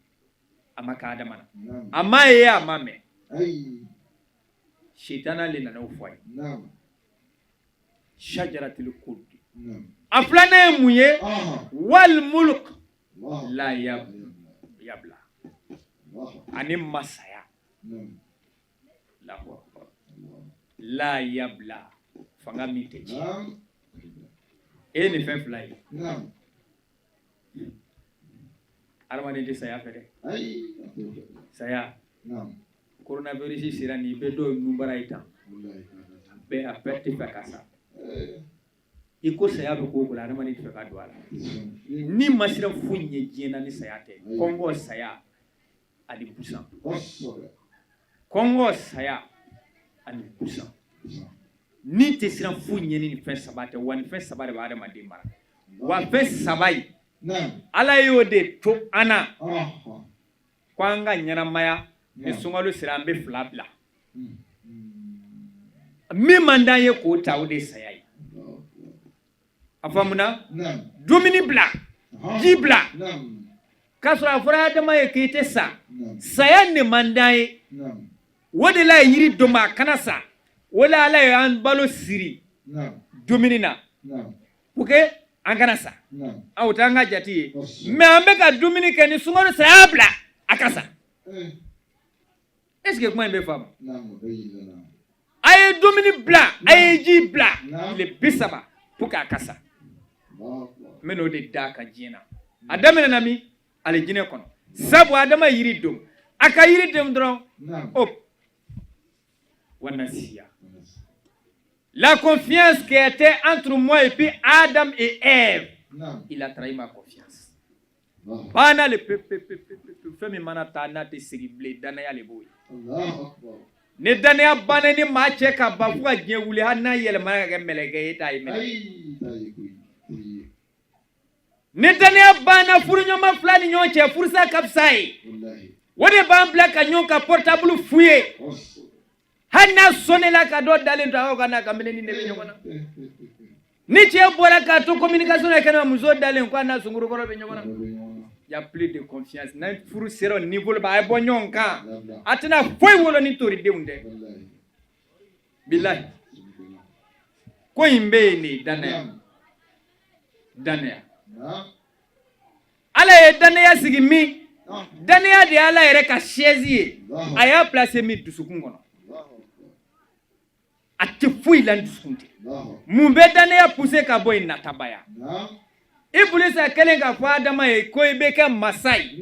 a ma kɛ Adama na. A ma ye, a ma mɛn. Sitana le nana o fɔ a ye, shajaratil khuldi. A filanan ye mun ye? Wal mulk la yabla, ani masaya. Allahu akbar. La yabla, fanga min tɛ tiɲɛ. E ye nin fɛn fila ye, adamaden tɛ saya fɛ dɛ. Saya, coronavirus sera nin, i bɛ dɔw nunbara ye tan, bɛɛ a bɛɛ tɛ fɛ ka sa. I ko saya bɛ ko o ko la, adamaden tɛ fɛ ka don a la. Ni ma siran foyi ɲɛ diɲɛ na ni saya tɛ. Kɔngɔ, saya ani busan. Kɔngɔ, saya ani busan. Ni tɛ siran foyi ɲɛ ni nin fɛn saba tɛ. Wa nin fɛn saba de bɛ adamaden mara. Wa fɛn saba in, Ala y'o de to an na ko an ka ɲɛnamaya. Ni sunkalo sera, an bɛ fila bila. Min man d'an ye k'o ta, o de ye saya ye. A faamuna? Dumuni bila, ji bila, k'a sɔrɔ a fɔra Adama ye k'i tɛ sa. Saya de man d'an ye. O de la ye yiri don ma, a kana sa. O la Ala ye an balo siri dumuni na pour que an kana sa. O t'an ka jate ye, mais an bɛ ka dumuni kɛ ni sunkalo saya bila, a ka sa. Est ce que kuma in bɛ faamu? A ye dumuni bila, a ye ji bila tile 30 pour que a ka sa. N bɛ n'o de d'a kan diɲɛ na. A daminɛna min? Alijinɛ kɔnɔ. Sabu Adama yiri don, a ka yiri don dɔrɔn, o wanasiya la confiance qui était entre moi et puis Adam et Ève, il a trahi ma confiance. Banna le pe pe pe pe pe. Fɛn min mana taa n'a tɛ segin bilen, danaya le b'o ye. Ni danaya banna ni maa cɛ ka ban fo ka diɲɛ wuli, hali n'a yɛlɛmana ka kɛ mɛlɛkɛ ye, e t'a ye mɛlɛkɛ. Ni danaya banna furuɲɔgɔnma fila ni ɲɔgɔn cɛ, furusa ka fisa ye. O de b'an bila ka ɲɔgɔn ka portable f'u ye. Hali n'a sɔnnila la ka dɔ dalen to, aw ka n'a ka minɛni de bɛ ɲɔgɔn na. Ni cɛ bɔra k'a to communication na kɛnɛma, muso dalen ko a n'a sunkurukɔrɔ bɛ ɲɔgɔn na, y a plus de confiance. N'a furu sera o niveau la, a ye bɔ ɲɔgɔn kan, a tɛna foyi wolo ni toridenw tɛ. Bilahi, ko in bɛ yen de. Danaya, danaya. Ala ye danaya sigi min? Danaya de ye Ala yɛrɛ ka chaise ye. A y'a placé min? Dusukun kɔnɔ. A tɛ foyi la ni dusukun tɛ. Mun bɛ danaya pousser ka bɔ yen? Natabaya. Ibulisa kɛlen k'a fɔ Adama ye ko i bɛ kɛ masa ye,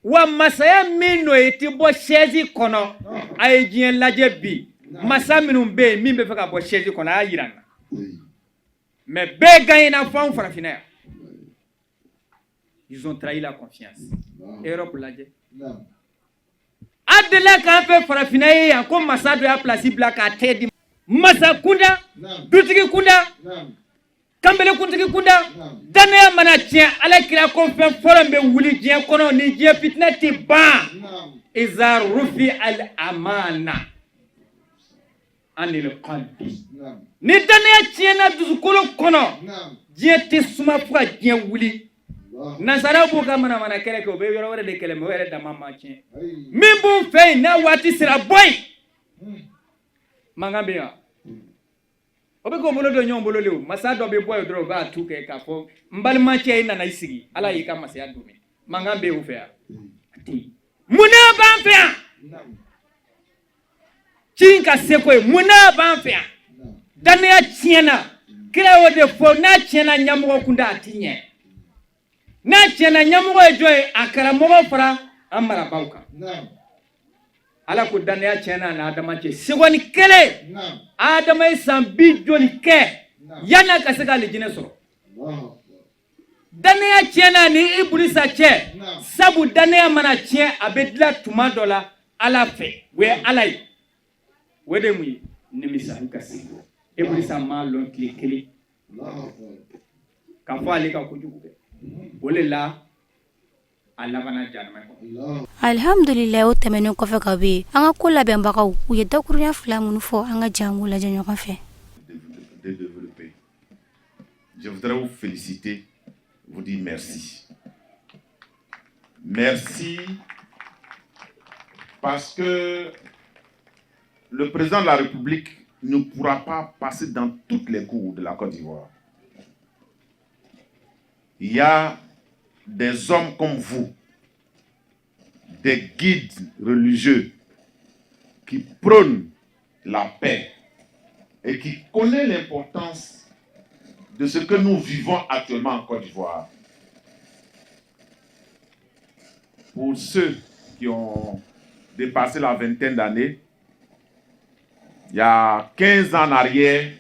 wa masaya min don, i tɛ bɔ chaise kɔnɔ. A ye diɲɛ lajɛ bi, masa minnu bɛ yen, min bɛ fɛ ka bɔ chaise kɔnɔ, a y'a yira n na. Mais bɛɛ gagnera fo anw farafinna yan. Ils ont trahi la confiance. Europe lajɛ, a delila k'an fɛ farafinna ye yan ko masa dɔ y'a place bila k'a tɛgɛ di. Masa kunda, dutigi kunda, kanbele kuntigi kunda, danaya mana tiɲɛ, Ala kira ko fɛn fɔlɔ bɛ wuli diɲɛ kɔnɔ ni diɲɛ fitinɛ tɛ ban: iza rufi al amana anil qalbi. Ni danaya tiɲɛna dusukolo kɔnɔ, Diɲɛ tɛ suma fo ka diɲɛ wuli. Nansaraw b'u ka manamana kɛlɛ kɛ, u bɛ yɔrɔ wɛrɛ de kɛlɛ, mais o yɛrɛ dama ma tiɲɛ. Min b'u fɛ yen, n'a waati sera, bɔ yen. Mankan bɛ yen wa? O bɛ k'o bolo don ɲɔgɔn bolo de. O masa dɔ bɛ bɔ yen dɔrɔn, u b'a tu kɛ k'a fɔ n balimacɛ, i nana i sigi, Ala y'i ka masaya d'u ma. Mankan bɛ yen u fɛ yan? A tɛ yen. Mun n'a b'an fɛ yan? Ci in ka seko ye, mun n'a b'an fɛ yan? Danaya tiɲɛna. Kira y'o de fɔ, n'a tiɲɛna ɲɛmɔgɔ kunda, a ti ɲɛ. N'a tiɲɛna, ɲɛmɔgɔ ye jɔn ye? A karamɔgɔ fara an marabaaw kan. Ala ko danaya tiɲɛna a n'Adama cɛ seconde kelen. Adama ye san bi joli kɛ yanni a ka se ka alijinɛ sɔrɔ? Danaya tiɲɛna ni Ibulisa cɛ, sabu danaya mana tiɲɛ, a bɛ dilan tuma dɔ la Ala fɛ. O ye Ala ye, o de ye mun ye? Nimisa kasi. Ibulisa m'a lɔn tile kelen k'a fɔ ale ka kojugu kɛ. O de la a labanna jahanama kɔnɔ. Alihamdulilayi, o tɛmɛnen kɔfɛ ka bɔ yen, an ka ko labɛnbagaw, u ye dakurunya fila minnu fɔ, an ka jɛ an k'u lajɛ ɲɔgɔn fɛ. De développer. Je voudrais vous féliciter, vous dire merci. Merci parce que le président de la République ne pourra pas passer dans toutes les cours de la Côte d'Ivoire. Il y a des hommes comme vous, des guides religieux qui prônent la paix et qui connaissent l'importance de ce que nous vivons actuellement en Côte d'Ivoire. Pour ceux qui ont dépassé la vingtaine d'années, il y a 15 ans en arrière,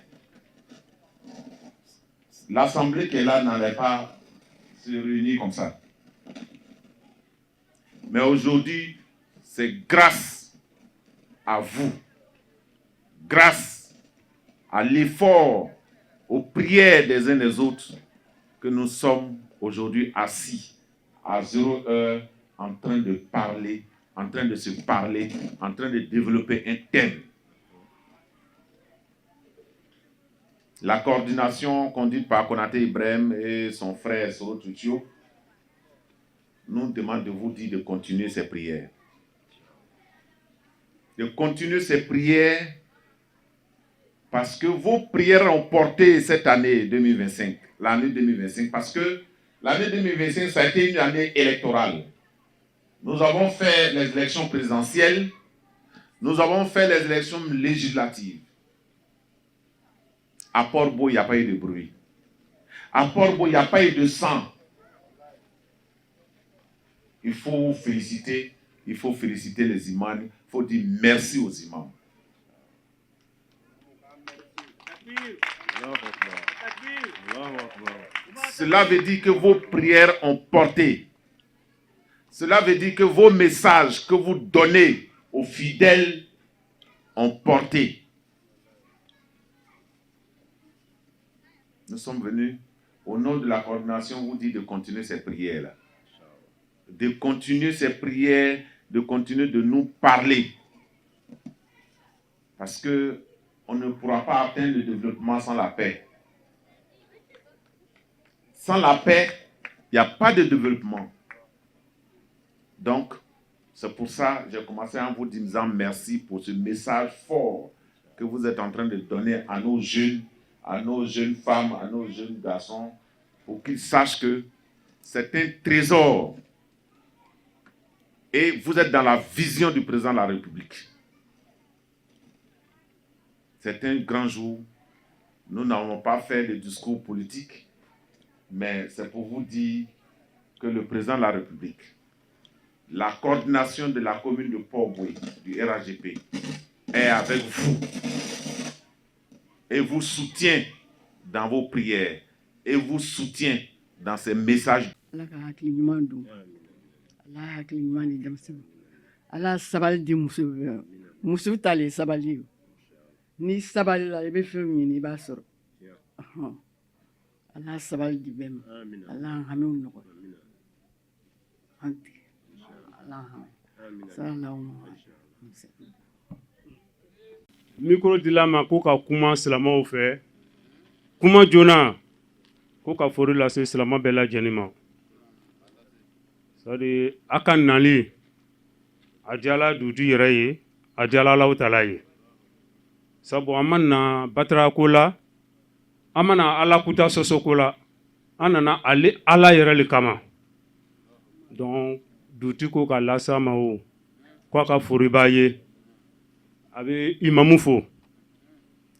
l'assemblée qui est là n'allait pas se réunir comme ça. Mais aujourd'hui, c'est grâce à vous, grâce à l'effort, aux prières des uns des autres, que nous sommes aujourd'hui assis à 0 heure en train de parler, en train de se parler, en train de développer un thème. La coordination conduite par Konaté Ibrahim et son frère Soro Tutio nous demande de vous dire de continuer ces prières. De continuer ces prières parce que vos prières ont porté cette année 2025, l'année 2025, parce que l'année 2025, ça a été une année électorale. Nous avons fait les élections présidentielles, nous avons fait les élections législatives. À Port-Bouët, il n'y a pas eu de bruit. À Port-Bouët, il n'y a pas eu de sang. Il faut féliciter, il faut féliciter les imams, il faut dire merci aux imams. Cela veut dire que vos prières ont porté. Cela veut dire que vos messages que vous donnez aux fidèles ont porté. Nous sommes venus, au nom de la coordination, vous dire de continuer ces prières-là. De continuer ces prières, de continuer de nous parler. Parce que on ne pourra pas atteindre le développement sans la paix. Sans la paix, il n'y a pas de développement. Donc, c'est pour ça que j'ai commencé en vous disant merci pour ce message fort que vous êtes en train de donner à nos jeunes, à nos jeunes femmes, à nos jeunes garçons, pour qu'ils sachent que c'est un trésor. Et vous êtes dans la vision du président de la République. C'est un grand jour. Nous n'avons pas fait de discours politique, mais c'est pour vous dire que le président de la République, la coordination de la commune de Port-Bouët, du RAGP, est avec vous et vous soutient dans vos prières et vous soutient dans ces messages. Ala ka hakili ɲuman don, Ala hakili ɲuman di denmisɛnw, Ala sabali di muso bɛɛ. Muso ta le ye sabali ye. N'i sabalila, i bɛ fɛn min ɲini, i b'a sɔrɔ. Ɔhɔn. Ala sabali di bɛɛ ma. Ala an hamiw nɔgɔya an tigɛ. Ala an hami sallallahu alaihi wasallam. Micro dila ma ko ka kuma silamɛw fɛ, kuma joona. Ko ka foli lase silamɛ bɛɛ lajɛlen ma. C'est-à-dire a ka nali a diyala dugutigi yɛrɛ ye, a diyala Alahu taala ye. Sabu an ma na batara ko la, an ma na Ala kuta sɔsɔ ko la, an nana ale Ala yɛrɛ le kama. Donc dugutigi ko k'a lase a ma o ko a ka foli b'a ye. A bɛ imamu fo,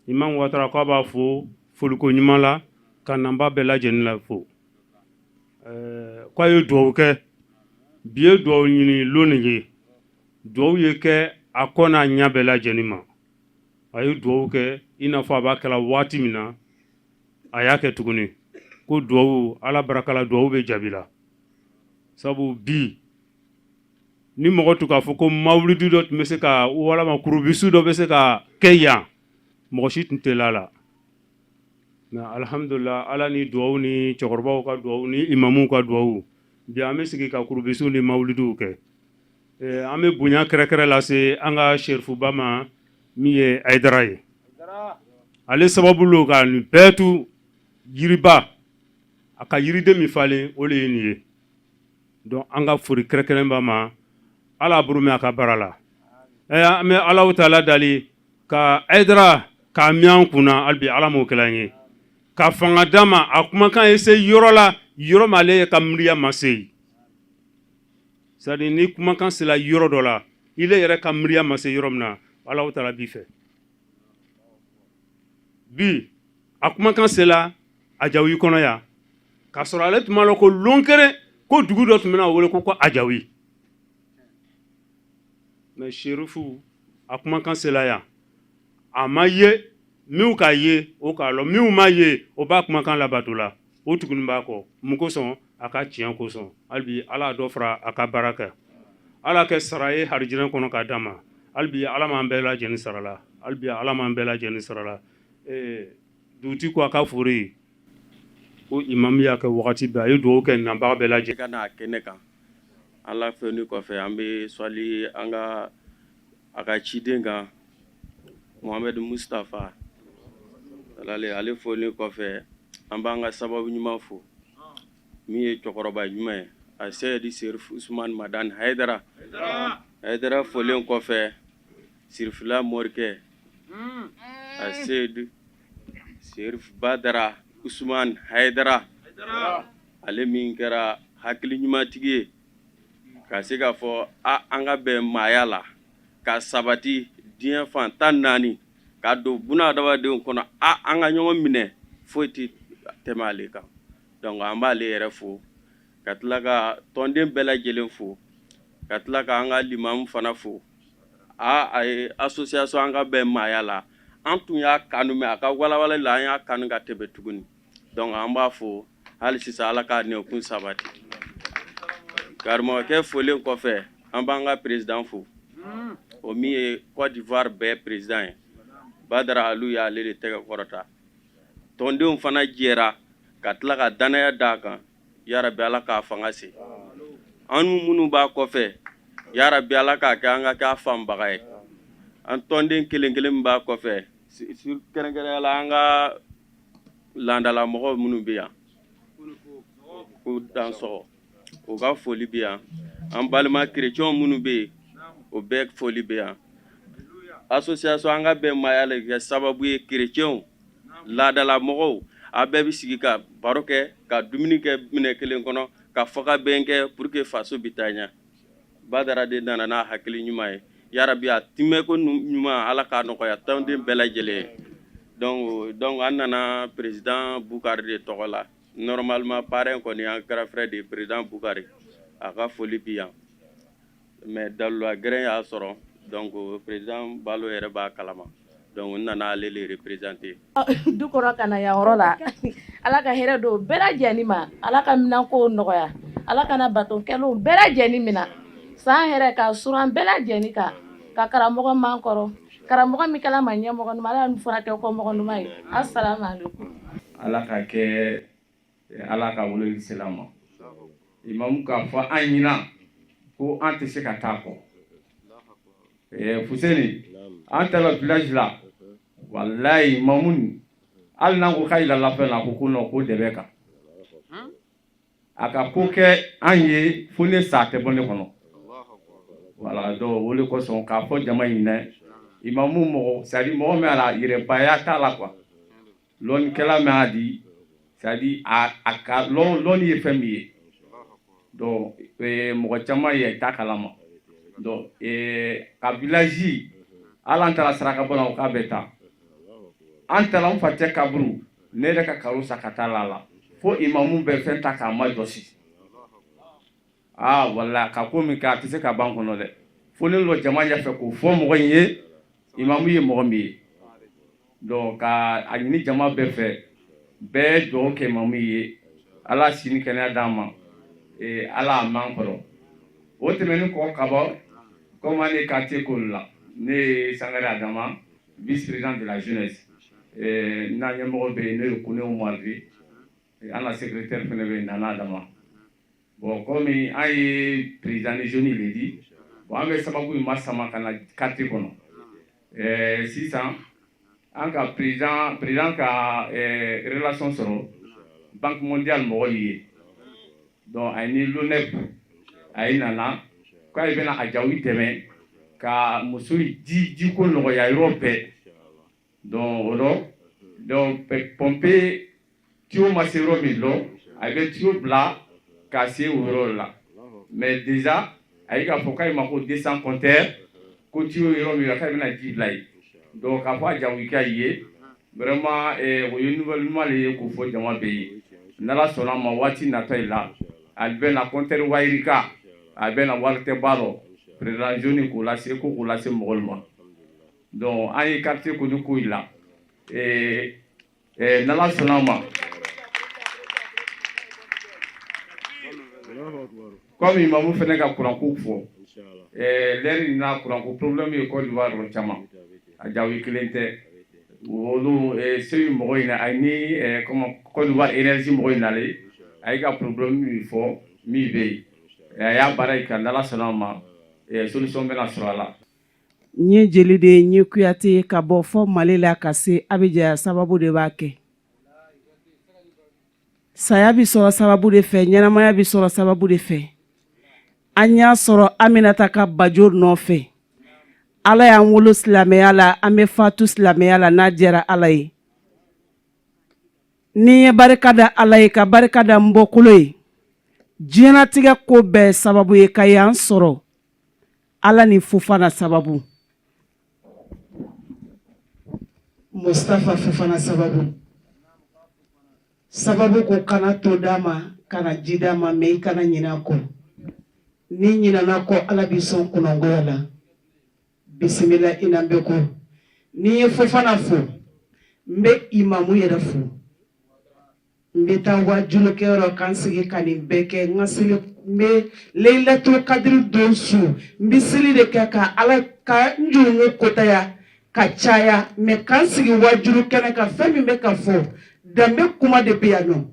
imamu Watara, k'a b'a fo foliko ɲuman la, ka nanba bɛɛ lajɛlen la fo. K'a ye dugawu kɛ. Bi ye dugawu ɲini lon nin ye, dugawu ye kɛ a kɔ n'a ɲɛ bɛɛ lajɛlen ma. A ye dugawu kɛ i n'a fɔ a b'a kɛla waati min na, a y'a kɛ tuguni ko dugawu, Ala barika la, dugawu bɛ jaabi la. Sabu bi ni mɔgɔ tun k'a fɔ ko mawulidi dɔ tun bɛ se ka walama kurubisu dɔ bɛ se ka kɛ yan, mɔgɔ si tun tɛ la la. Mais alhamdulillah, Ala ni dugawu ni cɛkɔrɔbaw ka dugawu ni imamuw ka dugawu, bi an bɛ sigi ka kurubisu ni mawulidiw kɛ. An bɛ bonya kɛrɛkɛrɛ lase an ka serifuba ma min ye Hayidara ye. Ale sababu lo ka nin bɛɛ tu yiriba, a ka yiriden min falen, o de ye nin ye. Donc an ka foli kɛrɛnkɛrɛn b'a ma. Ala bolo mɛn a ka baara la. An bɛ Alahu taala dali ka Hayidara k'a mɛn an kunna hali bi, Ala m'o kɛla an ye, ka fanga d'a ma, a kumakan ye se yɔrɔ la, yɔrɔ min ale ka miiriya ma se yen. C'est à dire ni kumakan sera yɔrɔ dɔ la, ile yɛrɛ ka miiriya ma se yɔrɔ min na, Alahu taala b'i fɛ. Bi a kumakan sera Ajawi kɔnɔ yan, k'a sɔrɔ ale tun b'a lɔn ko lon kelen ko dugu dɔ tun bɛna wele ko Ajawi. Mais serifu a kumakan sera yan, a ma ye minw k'a ye, o k'a lɔn, minw ma ye, o b'a kumakan labato la, o tuguni b'a kɔ. Mun kosɔn? A ka tiɲɛ kosɔn. Hali bi Ala dɔ fara a ka baara kɛ, Ala kɛ sara ye harijinɛ kɔnɔ k'a d'a ma. Hali bi Ala m'an bɛɛ lajɛlen sara la, hali bi Ala m'an bɛɛ lajɛlen sara la. Dugutigi ko a ka fori ko imamu y'a kɛ wagati bɛɛ, a ye dugawu kɛ nabaga bɛɛ lajɛlen ka n'a kɛnɛ kan. Ala fɛ kɔfɛ, an bɛ sɔli an ka a ka ciden kan, Mohamed Mustafa. Ale foli kɔfɛ, an b'an ka sababu ɲuman fo min ye cɛkɔrɔba ɲuman ye, a Seyidi Serif Usman Madani Hayidara. Hayidara folen kɔfɛ, Sirifila morikɛ, a Seyidi Serif Badara Usman Hayidara, ale min kɛra hakili ɲumantigi ye ka se k'a fɔ a an ka bɛn maaya la ka sabati diɲɛ fan 14, ka don buna adamadenw kɔnɔ, a an ka ɲɔgɔn minɛ, foyi tɛ tɛmɛ ale kan. Donc an b'ale yɛrɛ fo, ka tila ka tɔnden bɛɛ lajɛlen fo, ka tila ka an ka limamu fana fo. A ye association an ka bɛn maaya la, an tun y'a kanu, mais a ka walawala la, an y'a kanu ka tɛmɛ tuguni. Donc an b'a fo hali sisan, Ala k'a nɛkun sabati. Karamɔgɔkɛ folen kɔfɛ, an b'an ka président fo, o min ye Côte d'Ivoire bɛɛ président ye, Badara Alu y'ale de tɛgɛ kɔrɔta. Tɔndenw fana jɛra ka tila ka danaya d'a kan. Yarabi, Ala k'a fanga se. An minnu b'a kɔfɛ, yarabi, Ala k'a kɛ an ka kɛ a fanbaga ye. An tɔnden kelen kelen min b'a kɔfɛ, kɛrɛnkɛrɛnya la an ka laadalamɔgɔw minnu bɛ yan ko dansɔgɔ, o ka foli bɛ yan. An balima kerecɛnw minnu bɛ yen, o bɛɛ foli bɛ yan. Association an ka bɛn maaya la kɛ sababu ye kerecɛnw, laadalamɔgɔw, a bɛɛ bɛ sigi ka baro kɛ, ka dumuni kɛ minɛ kelen kɔnɔ, ka fɔkabɛn kɛ pour que faso bɛ taa ɲɛ. Badara de nana n'a hakili ɲuman ye. Yarabi, a timɛko ɲuman, Ala k'a nɔgɔya tɔnden bɛɛ lajɛlen ye. Donc an nana président Bukari de tɔgɔ la. Normalement parrain kɔni y'an grand frère de ye, président Bukari, a ka foli bi yan, mais dalula gɛrɛn y'a sɔrɔ, donc président Balo yɛrɛ b'a kalama, donc n nana ale le représenter. Du kɔnɔ ka na yan yɔrɔ la, Ala ka hɛrɛ don bɛɛ lajɛlen ma, Ala ka minɛnkow nɔgɔya, Ala kana batokɛlaw bɛɛ lajɛlen minɛ san hɛrɛ ka suran bɛɛ lajɛlen kan, ka karamɔgɔ man kɔrɔ, karamɔgɔ min kɛla ma ɲɛmɔgɔ ɲuman, Ala fana kɛ kɔmɔgɔ ɲuman ye. Asalamu aleykum. Ala ka kɛ Ala ka weleli sela ma, imamu k'a fɔ an ɲina ko an tɛ se ka taa kɔ. Fuseni, an taara village la, walayi, imamu hali n'an ko k'a yira la fɛn na, ko non, ko dɛbɛ kan. A ka ko kɛ an ye fo ne sa tɛ bɔ ne kɔnɔ. Voilà, donc o de kosɔn k'a fɔ jama ɲinɛ imamu mɔgɔ, c'est à dire mɔgɔ min a la yɛrɛbaya t'a la quoi. Lɔnnikɛla min a di, c'est à dire a ka lɔnni ye fɛn min ye. Donc mɔgɔ caman ye t'a kalama. Donc ka village hali an taara saraka bɔ la, o k'a bɛ taa. An taara n facɛ kaburu, ne yɛrɛ ka karo sa ka taa la fo imamu bɛ fɛn ta k'a majɔsi. Aa wala ka ko min kɛ, a tɛ se ka ban kɔnɔ dɛ. Fo ne lɔ jama ɲɛfɛ k'o fɔ mɔgɔ in ye, imamu ye mɔgɔ min ye. Donc ka a ɲini jama bɛɛ fɛ, bɛɛ dugawu kɛ imamu ye, Ala si ni kɛnɛya d'an ma, Ala a m'an kɔrɔ. O tɛmɛnen kɔ ka bɔ, comme an ye quartier k'olu la, ne ye Sangare Adama, vice président de la jeunesse. N'a ɲɛmɔgɔ bɛ yen, n'o ye Kone Umaru ye, an ka secrétaire fana bɛ yen, Nana Adama. Bon, comme an ye président ni jeune le di, bon, an bɛ sababu in ma sama ka na quartier kɔnɔ. Sisan an ka président ka relation sɔrɔ Banque mondiale mɔgɔw ye. Donc a ni l'ONEP a ye nana k'ale bɛna a jaw dɛmɛ ka muso ji jiko nɔgɔya yɔrɔ bɛɛ. Donc o rɔ, donc pompe tuyau ma se yɔrɔ min lɔ, a bɛ tuyau bila ka se o yɔrɔ la. Mais déjà a ye k'a fɔ k'ale ma ko 200 compteurs, ko tuyau yɔrɔ min na, k'ale bɛna ji bila yen. Donc k'a fɔ a jagokɛ ye, vraiment o ye nouvelle ɲuman de ye k'o fɔ jama bɛɛ ye. N'Ala sɔnna a ma, waati nata in la, a bɛ na compteur wayirika, a bɛ na wari tɛ ba rɔ, président jeune k'o lase ko k'o lase mɔgɔw ma. Donc an ye quartier kɔni ko in la, n'Ala sɔnna a ma, comme imamu fana ka kuranko fɔ, l'heure in na kuranko problème ye Côte d'Ivoire yɔrɔ caman, a jago kelen tɛ. Olu segu mɔgɔ in a ni comment Côte d'Ivoire énergie mɔgɔ in nalen, a y'i ka problème min fɔ min bɛ yen, a y'a baara in kan, n'Ala sɔnna a ma, solution bɛna sɔrɔ a la. N ye jeli de ye, n ye Kuyate ye, ka bɔ fɔ Mali la ka se Abijan, sababu de b'a kɛ. Saya bɛ sɔrɔ sababu de fɛ, ɲɛnamaya bɛ sɔrɔ sababu de fɛ. An y'a sɔrɔ Aminata ka bajo nɔfɛ. Ala y'an wolo silamɛya la, an bɛ fatu silamɛya la n'a diyara Ala ye. Ni ye barika da Ala ye, ka barika da n bɔkolo ye, diɲɛnatigɛ ko bɛɛ sababu ye ka yan sɔrɔ, Ala ni Fofana sababu, Mustafa Fofana sababu. Sababu ko kana to d'a ma, kana ji d'a ma, mais i kana ɲinɛ a kɔ. N'i ɲinɛna kɔ, Ala b'i sɔn kunnangoya la. Bisimila i n'an bɛ ko. N'i ye Fofana fo, n bɛ imamu yɛrɛ fo. N bɛ taa wajulikɛyɔrɔ ka n sigi ka nin bɛɛ kɛ. N ka seli, n bɛ Leilatul Kadiri don su, n bɛ seli de kɛ ka Ala ka n jurumu kotaya ka caya, mais ka n sigi wajulu kɛnɛ kan, fɛn min bɛ ka fɔ, danbe kuma de bɛ yan nɔ,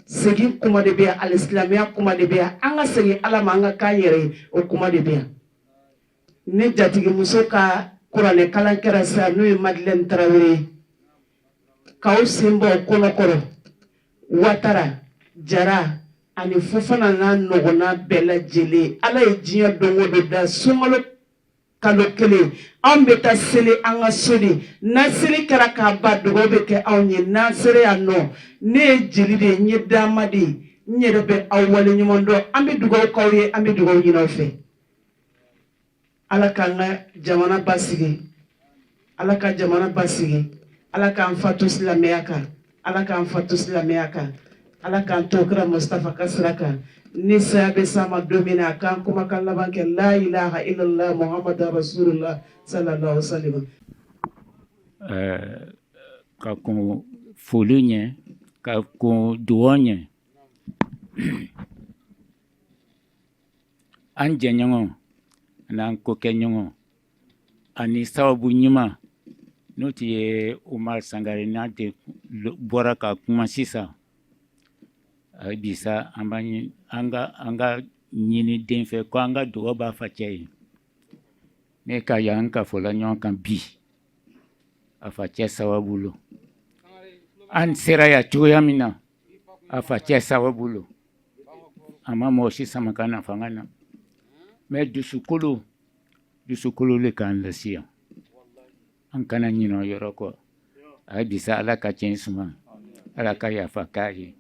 segin kuma de bɛ yan, alisilamɛya kuma de bɛ yan, an ka segin Ala ma, an ka k'an yɛrɛ ye, o kuma de bɛ yan. Ne jatigimuso ka kuranɛ kalan kɛra sisan, n'o ye Madeleine Tarawele ye, k'aw sen bɔ kɔnɔkɔrɔ Watara Jara ani Fofana n'a nɔgɔnna bɛɛ lajɛlen. Ala ye diɲɛ don o don da, sunkalo kalo kelen, anw bɛ taa seli an ka so de. N'an seli kɛra k'a ban, dugawu bɛ kɛ anw ye. N'an sera yan nɔ, ne ye jeli de ye, n ye dama de ye, n yɛrɛ bɛ aw waleɲuman dɔn. An bɛ dugawu k'aw ye, an bɛ dugawu ɲini aw fɛ. Ala k'an ka jamana basigi, Ala ka jamana basigi, Ala k'an fatu silamɛya kan, Ala k'an fatu silamɛya kan, Ala k'an to kira Mustafa ka sira kan. Ni saya bɛ s'an ma don min na, a k'an kumakan laban kɛ la ilaha illallah muhammadu rasulullah sallallahu alaihi wasallam. Ka kɔn foli ɲɛ, ka kɔn dugawu ɲɛ, an jɛɲɔgɔn n'an kokɛɲɔgɔn ani sababu ɲuman, n'o tun ye Umar Sangare n'a de bɔra ka kuma sisan. Bi sa, an b'a an ka ɲini den fɛ ko an ka dugawu b'a facɛ ye. Ne ka yan ka fɔla ɲɔgɔn kan bi, a facɛ sababu lo. An sera yan cogoya min na, a facɛ sababu lo. A ma mɔgɔ si sama ka na fanga na, mais dusukolo, dusukolo le k'an lase yan. An kana ɲinɛ o yɔrɔ kɔ. A bisa Ala ka tiɲɛ suma, Ala ka yafa k'a ye,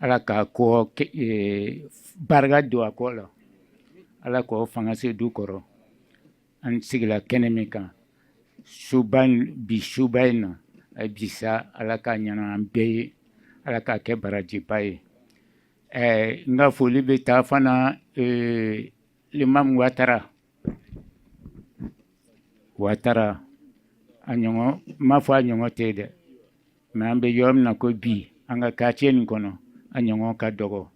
Ala k'a kɔ barika don a kɔ la, Ala k'o fanga se du kɔrɔ. An sigila kɛnɛ min kan suba, bi suba in na, a bisa Ala k'a ɲana an bɛɛ ye, Ala k'a kɛ barajiba ye. Ɛɛ, n ka foli bɛ taa fana l'imam Watara. Watara, a ɲɔgɔn n m'a fɔ a ɲɔgɔn tɛ dɛ, mais an bɛ yɔrɔ min na ko bi, an ka quartier nin kɔnɔ, a ɲɔgɔn ka dɔgɔ.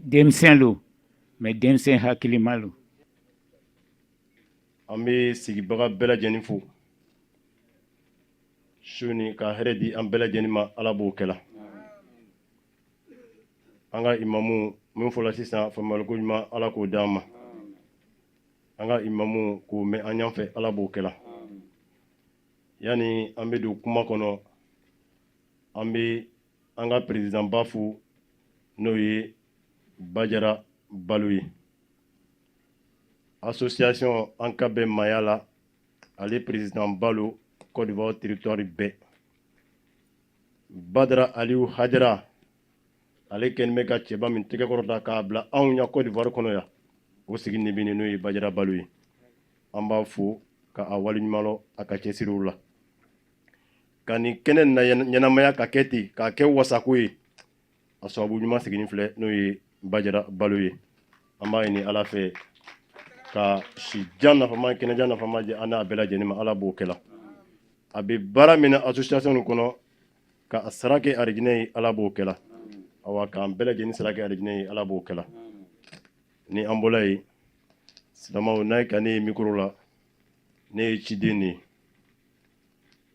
Denmisɛn lo, mais denmisɛn hakilima lo. An bɛ sigibaga bɛɛ lajɛlen fo su ni ka hɛrɛ di an bɛɛ lajɛlen ma. Ala b'o kɛla. An ka imamu min fɔla sisan, faamuyaliko ɲuman, Ala k'o d'an ma. An ka imamu k'o mɛn an ɲɛfɛ, Ala b'o kɛla. Yanni an bɛ don kuma kɔnɔ, an bɛ an ka président ba fo, n'o ye Bajara Balo ye, association An ka bɛn maaya la. Ale président Balo, Côte d'Ivoire territoire bɛɛ. Badara Aliou Hajara, ale kɛlen bɛ ka cɛba min tɛgɛ kɔrɔta k'a bila anw ɲɛ Côte d'Ivoire kɔnɔ yan, o sigi ni bɛ n'o ye Bajara Balo ye. An b'a fo ka a waleɲuman lɔn a ka cɛsiriw la ka nin kɛnɛ na ɲɛnamaya ka kɛ ten, k'a kɛ wasako ye. A sababu ɲuman sigilen filɛ, n'o ye Bajara Balo ye. An b'a ɲini Ala fɛ ka si jan nafama, kɛnɛjan nafama di an n'a bɛɛ lajɛlen ma. Ala b'o kɛla. A bɛ baara min na association nin kɔnɔ, ka a sara kɛ arijinɛ ye, Ala b'o kɛla. Awa, k'an bɛɛ lajɛlen sara kɛ arijinɛ ye, Ala b'o kɛla. Ni an bɔla yen, silamɛw, n'a ye ka ne ye micro la, ne ye ciden de ye.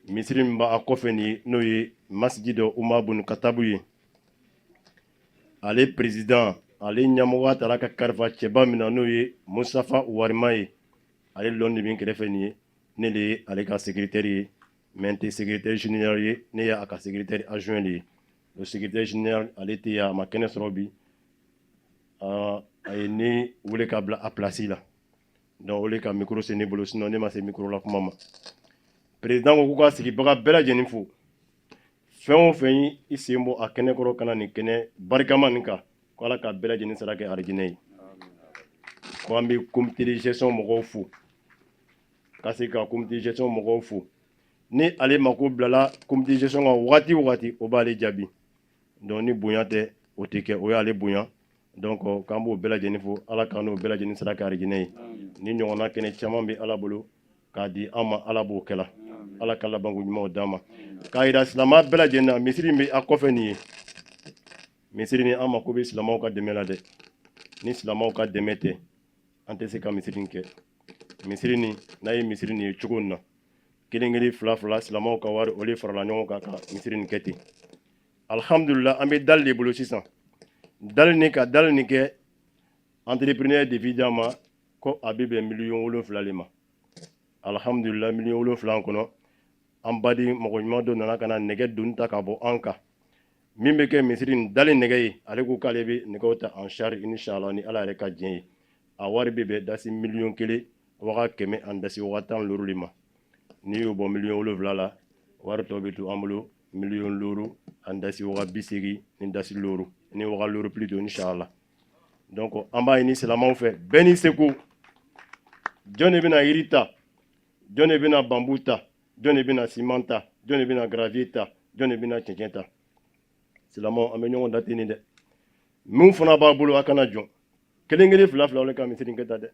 Misiri min b'a kɔfɛ nin ye, n'o ye masjid Umar bun Katabu ye, ale président, ale ɲɛmɔgɔ taara ka kalifa cɛba min na, n'o ye Mustafa Warima ye, ale lɔn de bɛ kɛrɛfɛ nin ye. Ne de ye ale ka secrétaire ye, mais n tɛ secrétaire général ye, ne ye a ka secrétaire adjoint de ye. O secrétaire général, ale tɛ yan, a ma kɛnɛ sɔrɔ bi. A ye ne wele ka bila a place la, donc o de ka micro se ne bolo, sinon ne ma se micro la kuma ma. Président ko k'u ka sigibaga bɛɛ lajɛlen fo. Fɛn o fɛn i sen bɔ a kɛnɛ kɔrɔ ka na nin kɛnɛ barikama nin kan, ko Ala ka bɛɛ lajɛlen sara kɛ arijinɛ ye. Ko an bɛ comité de gestion mɔgɔw fo, ka se ka comité de gestion mɔgɔw fo. Ni ale mako bilala comité de gestion kan wagati o wagati, o b'ale jaabi. Donc ni bonya tɛ, o tɛ kɛ, o y'ale bonya. Donc k'an b'o bɛɛ lajɛlen fo. Ala k'an n'o bɛɛ lajɛlen sara kɛ arijinɛ ye. Ni ɲɔgɔnna kɛnɛ caman bɛ Ala bolo k'a di an ma, Ala b'o kɛla. Ala ka labanko ɲumanw d'an ma. K'a yira silamɛ bɛɛ lajɛlen na, misiri min bɛ a kɔfɛ nin ye, misiri ni an mako bɛ silamɛw ka dɛmɛ la dɛ. Ni silamɛw ka dɛmɛ tɛ, an tɛ se ka misiri kɛ. Misiri nin, n'a ye misiri nin ye cogo min na, kelen kelen, fila fila, silamɛw ka wari, o de farala ɲɔgɔn kan ka misiri nin kɛ ten. Alhamdulillah, an bɛ dalle de bolo sisan. Dalle nin, ka dalle nin kɛ, entrepreneur devis d'an ma ko a bɛ bɛn 7 miliyɔn de ma. Alhamdulillah, 7 miliyɔn kɔnɔ, an baden mɔgɔ ɲuman dɔ nana ka na nɛgɛ doni ta ka bɔ an kan, min bɛ kɛ misiri nin dalle nɛgɛ ye. Ale ko k'ale bɛ nɛgɛw ta en charge, inshallah, ni Ala yɛrɛ ka diɲɛ ye. A wari bɛ bɛn dasi 1 115 000 de ma. N'i y'o bɔ 7 miliyɔn la, wari tɔ bɛ to an bolo 5 085 000 plutôt, inshallah. Donc an b'a ɲini silamɛw fɛ, bɛɛ n'i seko. Jɔn de bɛna yiri ta? Jɔn de bɛna bambou ta? Jɔn de bɛna ciment ta? Jɔn de bɛna gravier ta? Jɔn de bɛna cɛncɛn ta? Silamɛw, an bɛ ɲɔgɔn da ten dɛ. Min fana b'a bolo, a kana jɔn. Kelen kelen, fila fila, olu ka misiri kɛ ta dɛ.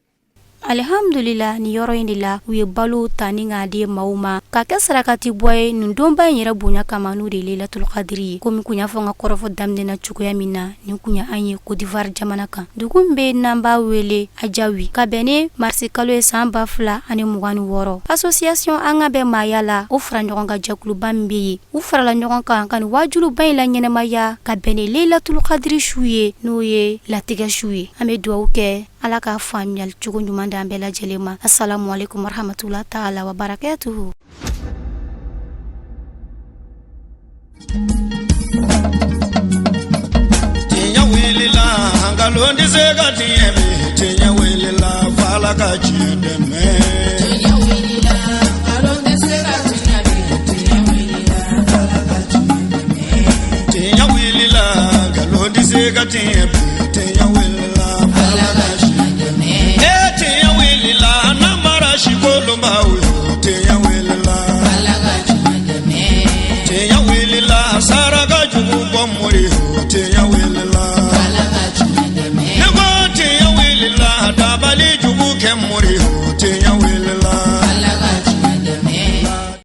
Alihamdulila, nin yɔrɔ in de la, u ye balo ta ni k'a di maaw ma ka kɛ sarakati bɔ ye nin donba in yɛrɛ bonya kama, n'o de Lelatul Kadiri ye. Komi kun y'a fɔ n ka kɔrɔfɔ daminɛ na cogoya min na, nin kun ye an ye Côte d'Ivoire jamana kan, dugu min bɛ n'an b'a wele Ajawi, ka bɛn ni marisi kalo ye san 2026. Association An ka bɛn maaya la, o fara ɲɔgɔn kan jɛkuluba min bɛ yen, u farala ɲɔgɔn kan ka nin wajuba in la ɲɛnamaya ka bɛn ni Lelatul Kadiri su ye, n'o ye latigɛ su ye. An bɛ dugawu kɛ, Ala ka faamuyali cogo ɲuman d'an bɛɛ lajɛlen ma. Assalamu alaikum warahmatullahi taala wa barakatuhu. Tiɲɛ wulila, nkalon. tɛ se ka tiɲɛ bi, tiɲɛ wulila f'Ala ka tiɲɛ dɛmɛ. Tiɲɛ wulila, nkalon tɛ se ka tiɲɛ bi, tiɲɛ wulila f'Ala ka tiɲɛ dɛmɛ. Tiɲɛ wulila, nkalon tɛ se ka tiɲɛ bi, tiɲɛ wulila f'Ala ka tiɲɛ dɛmɛ. Ee tiɲɛ wulila, n'an mara sikolonbaw ye, tiɲɛ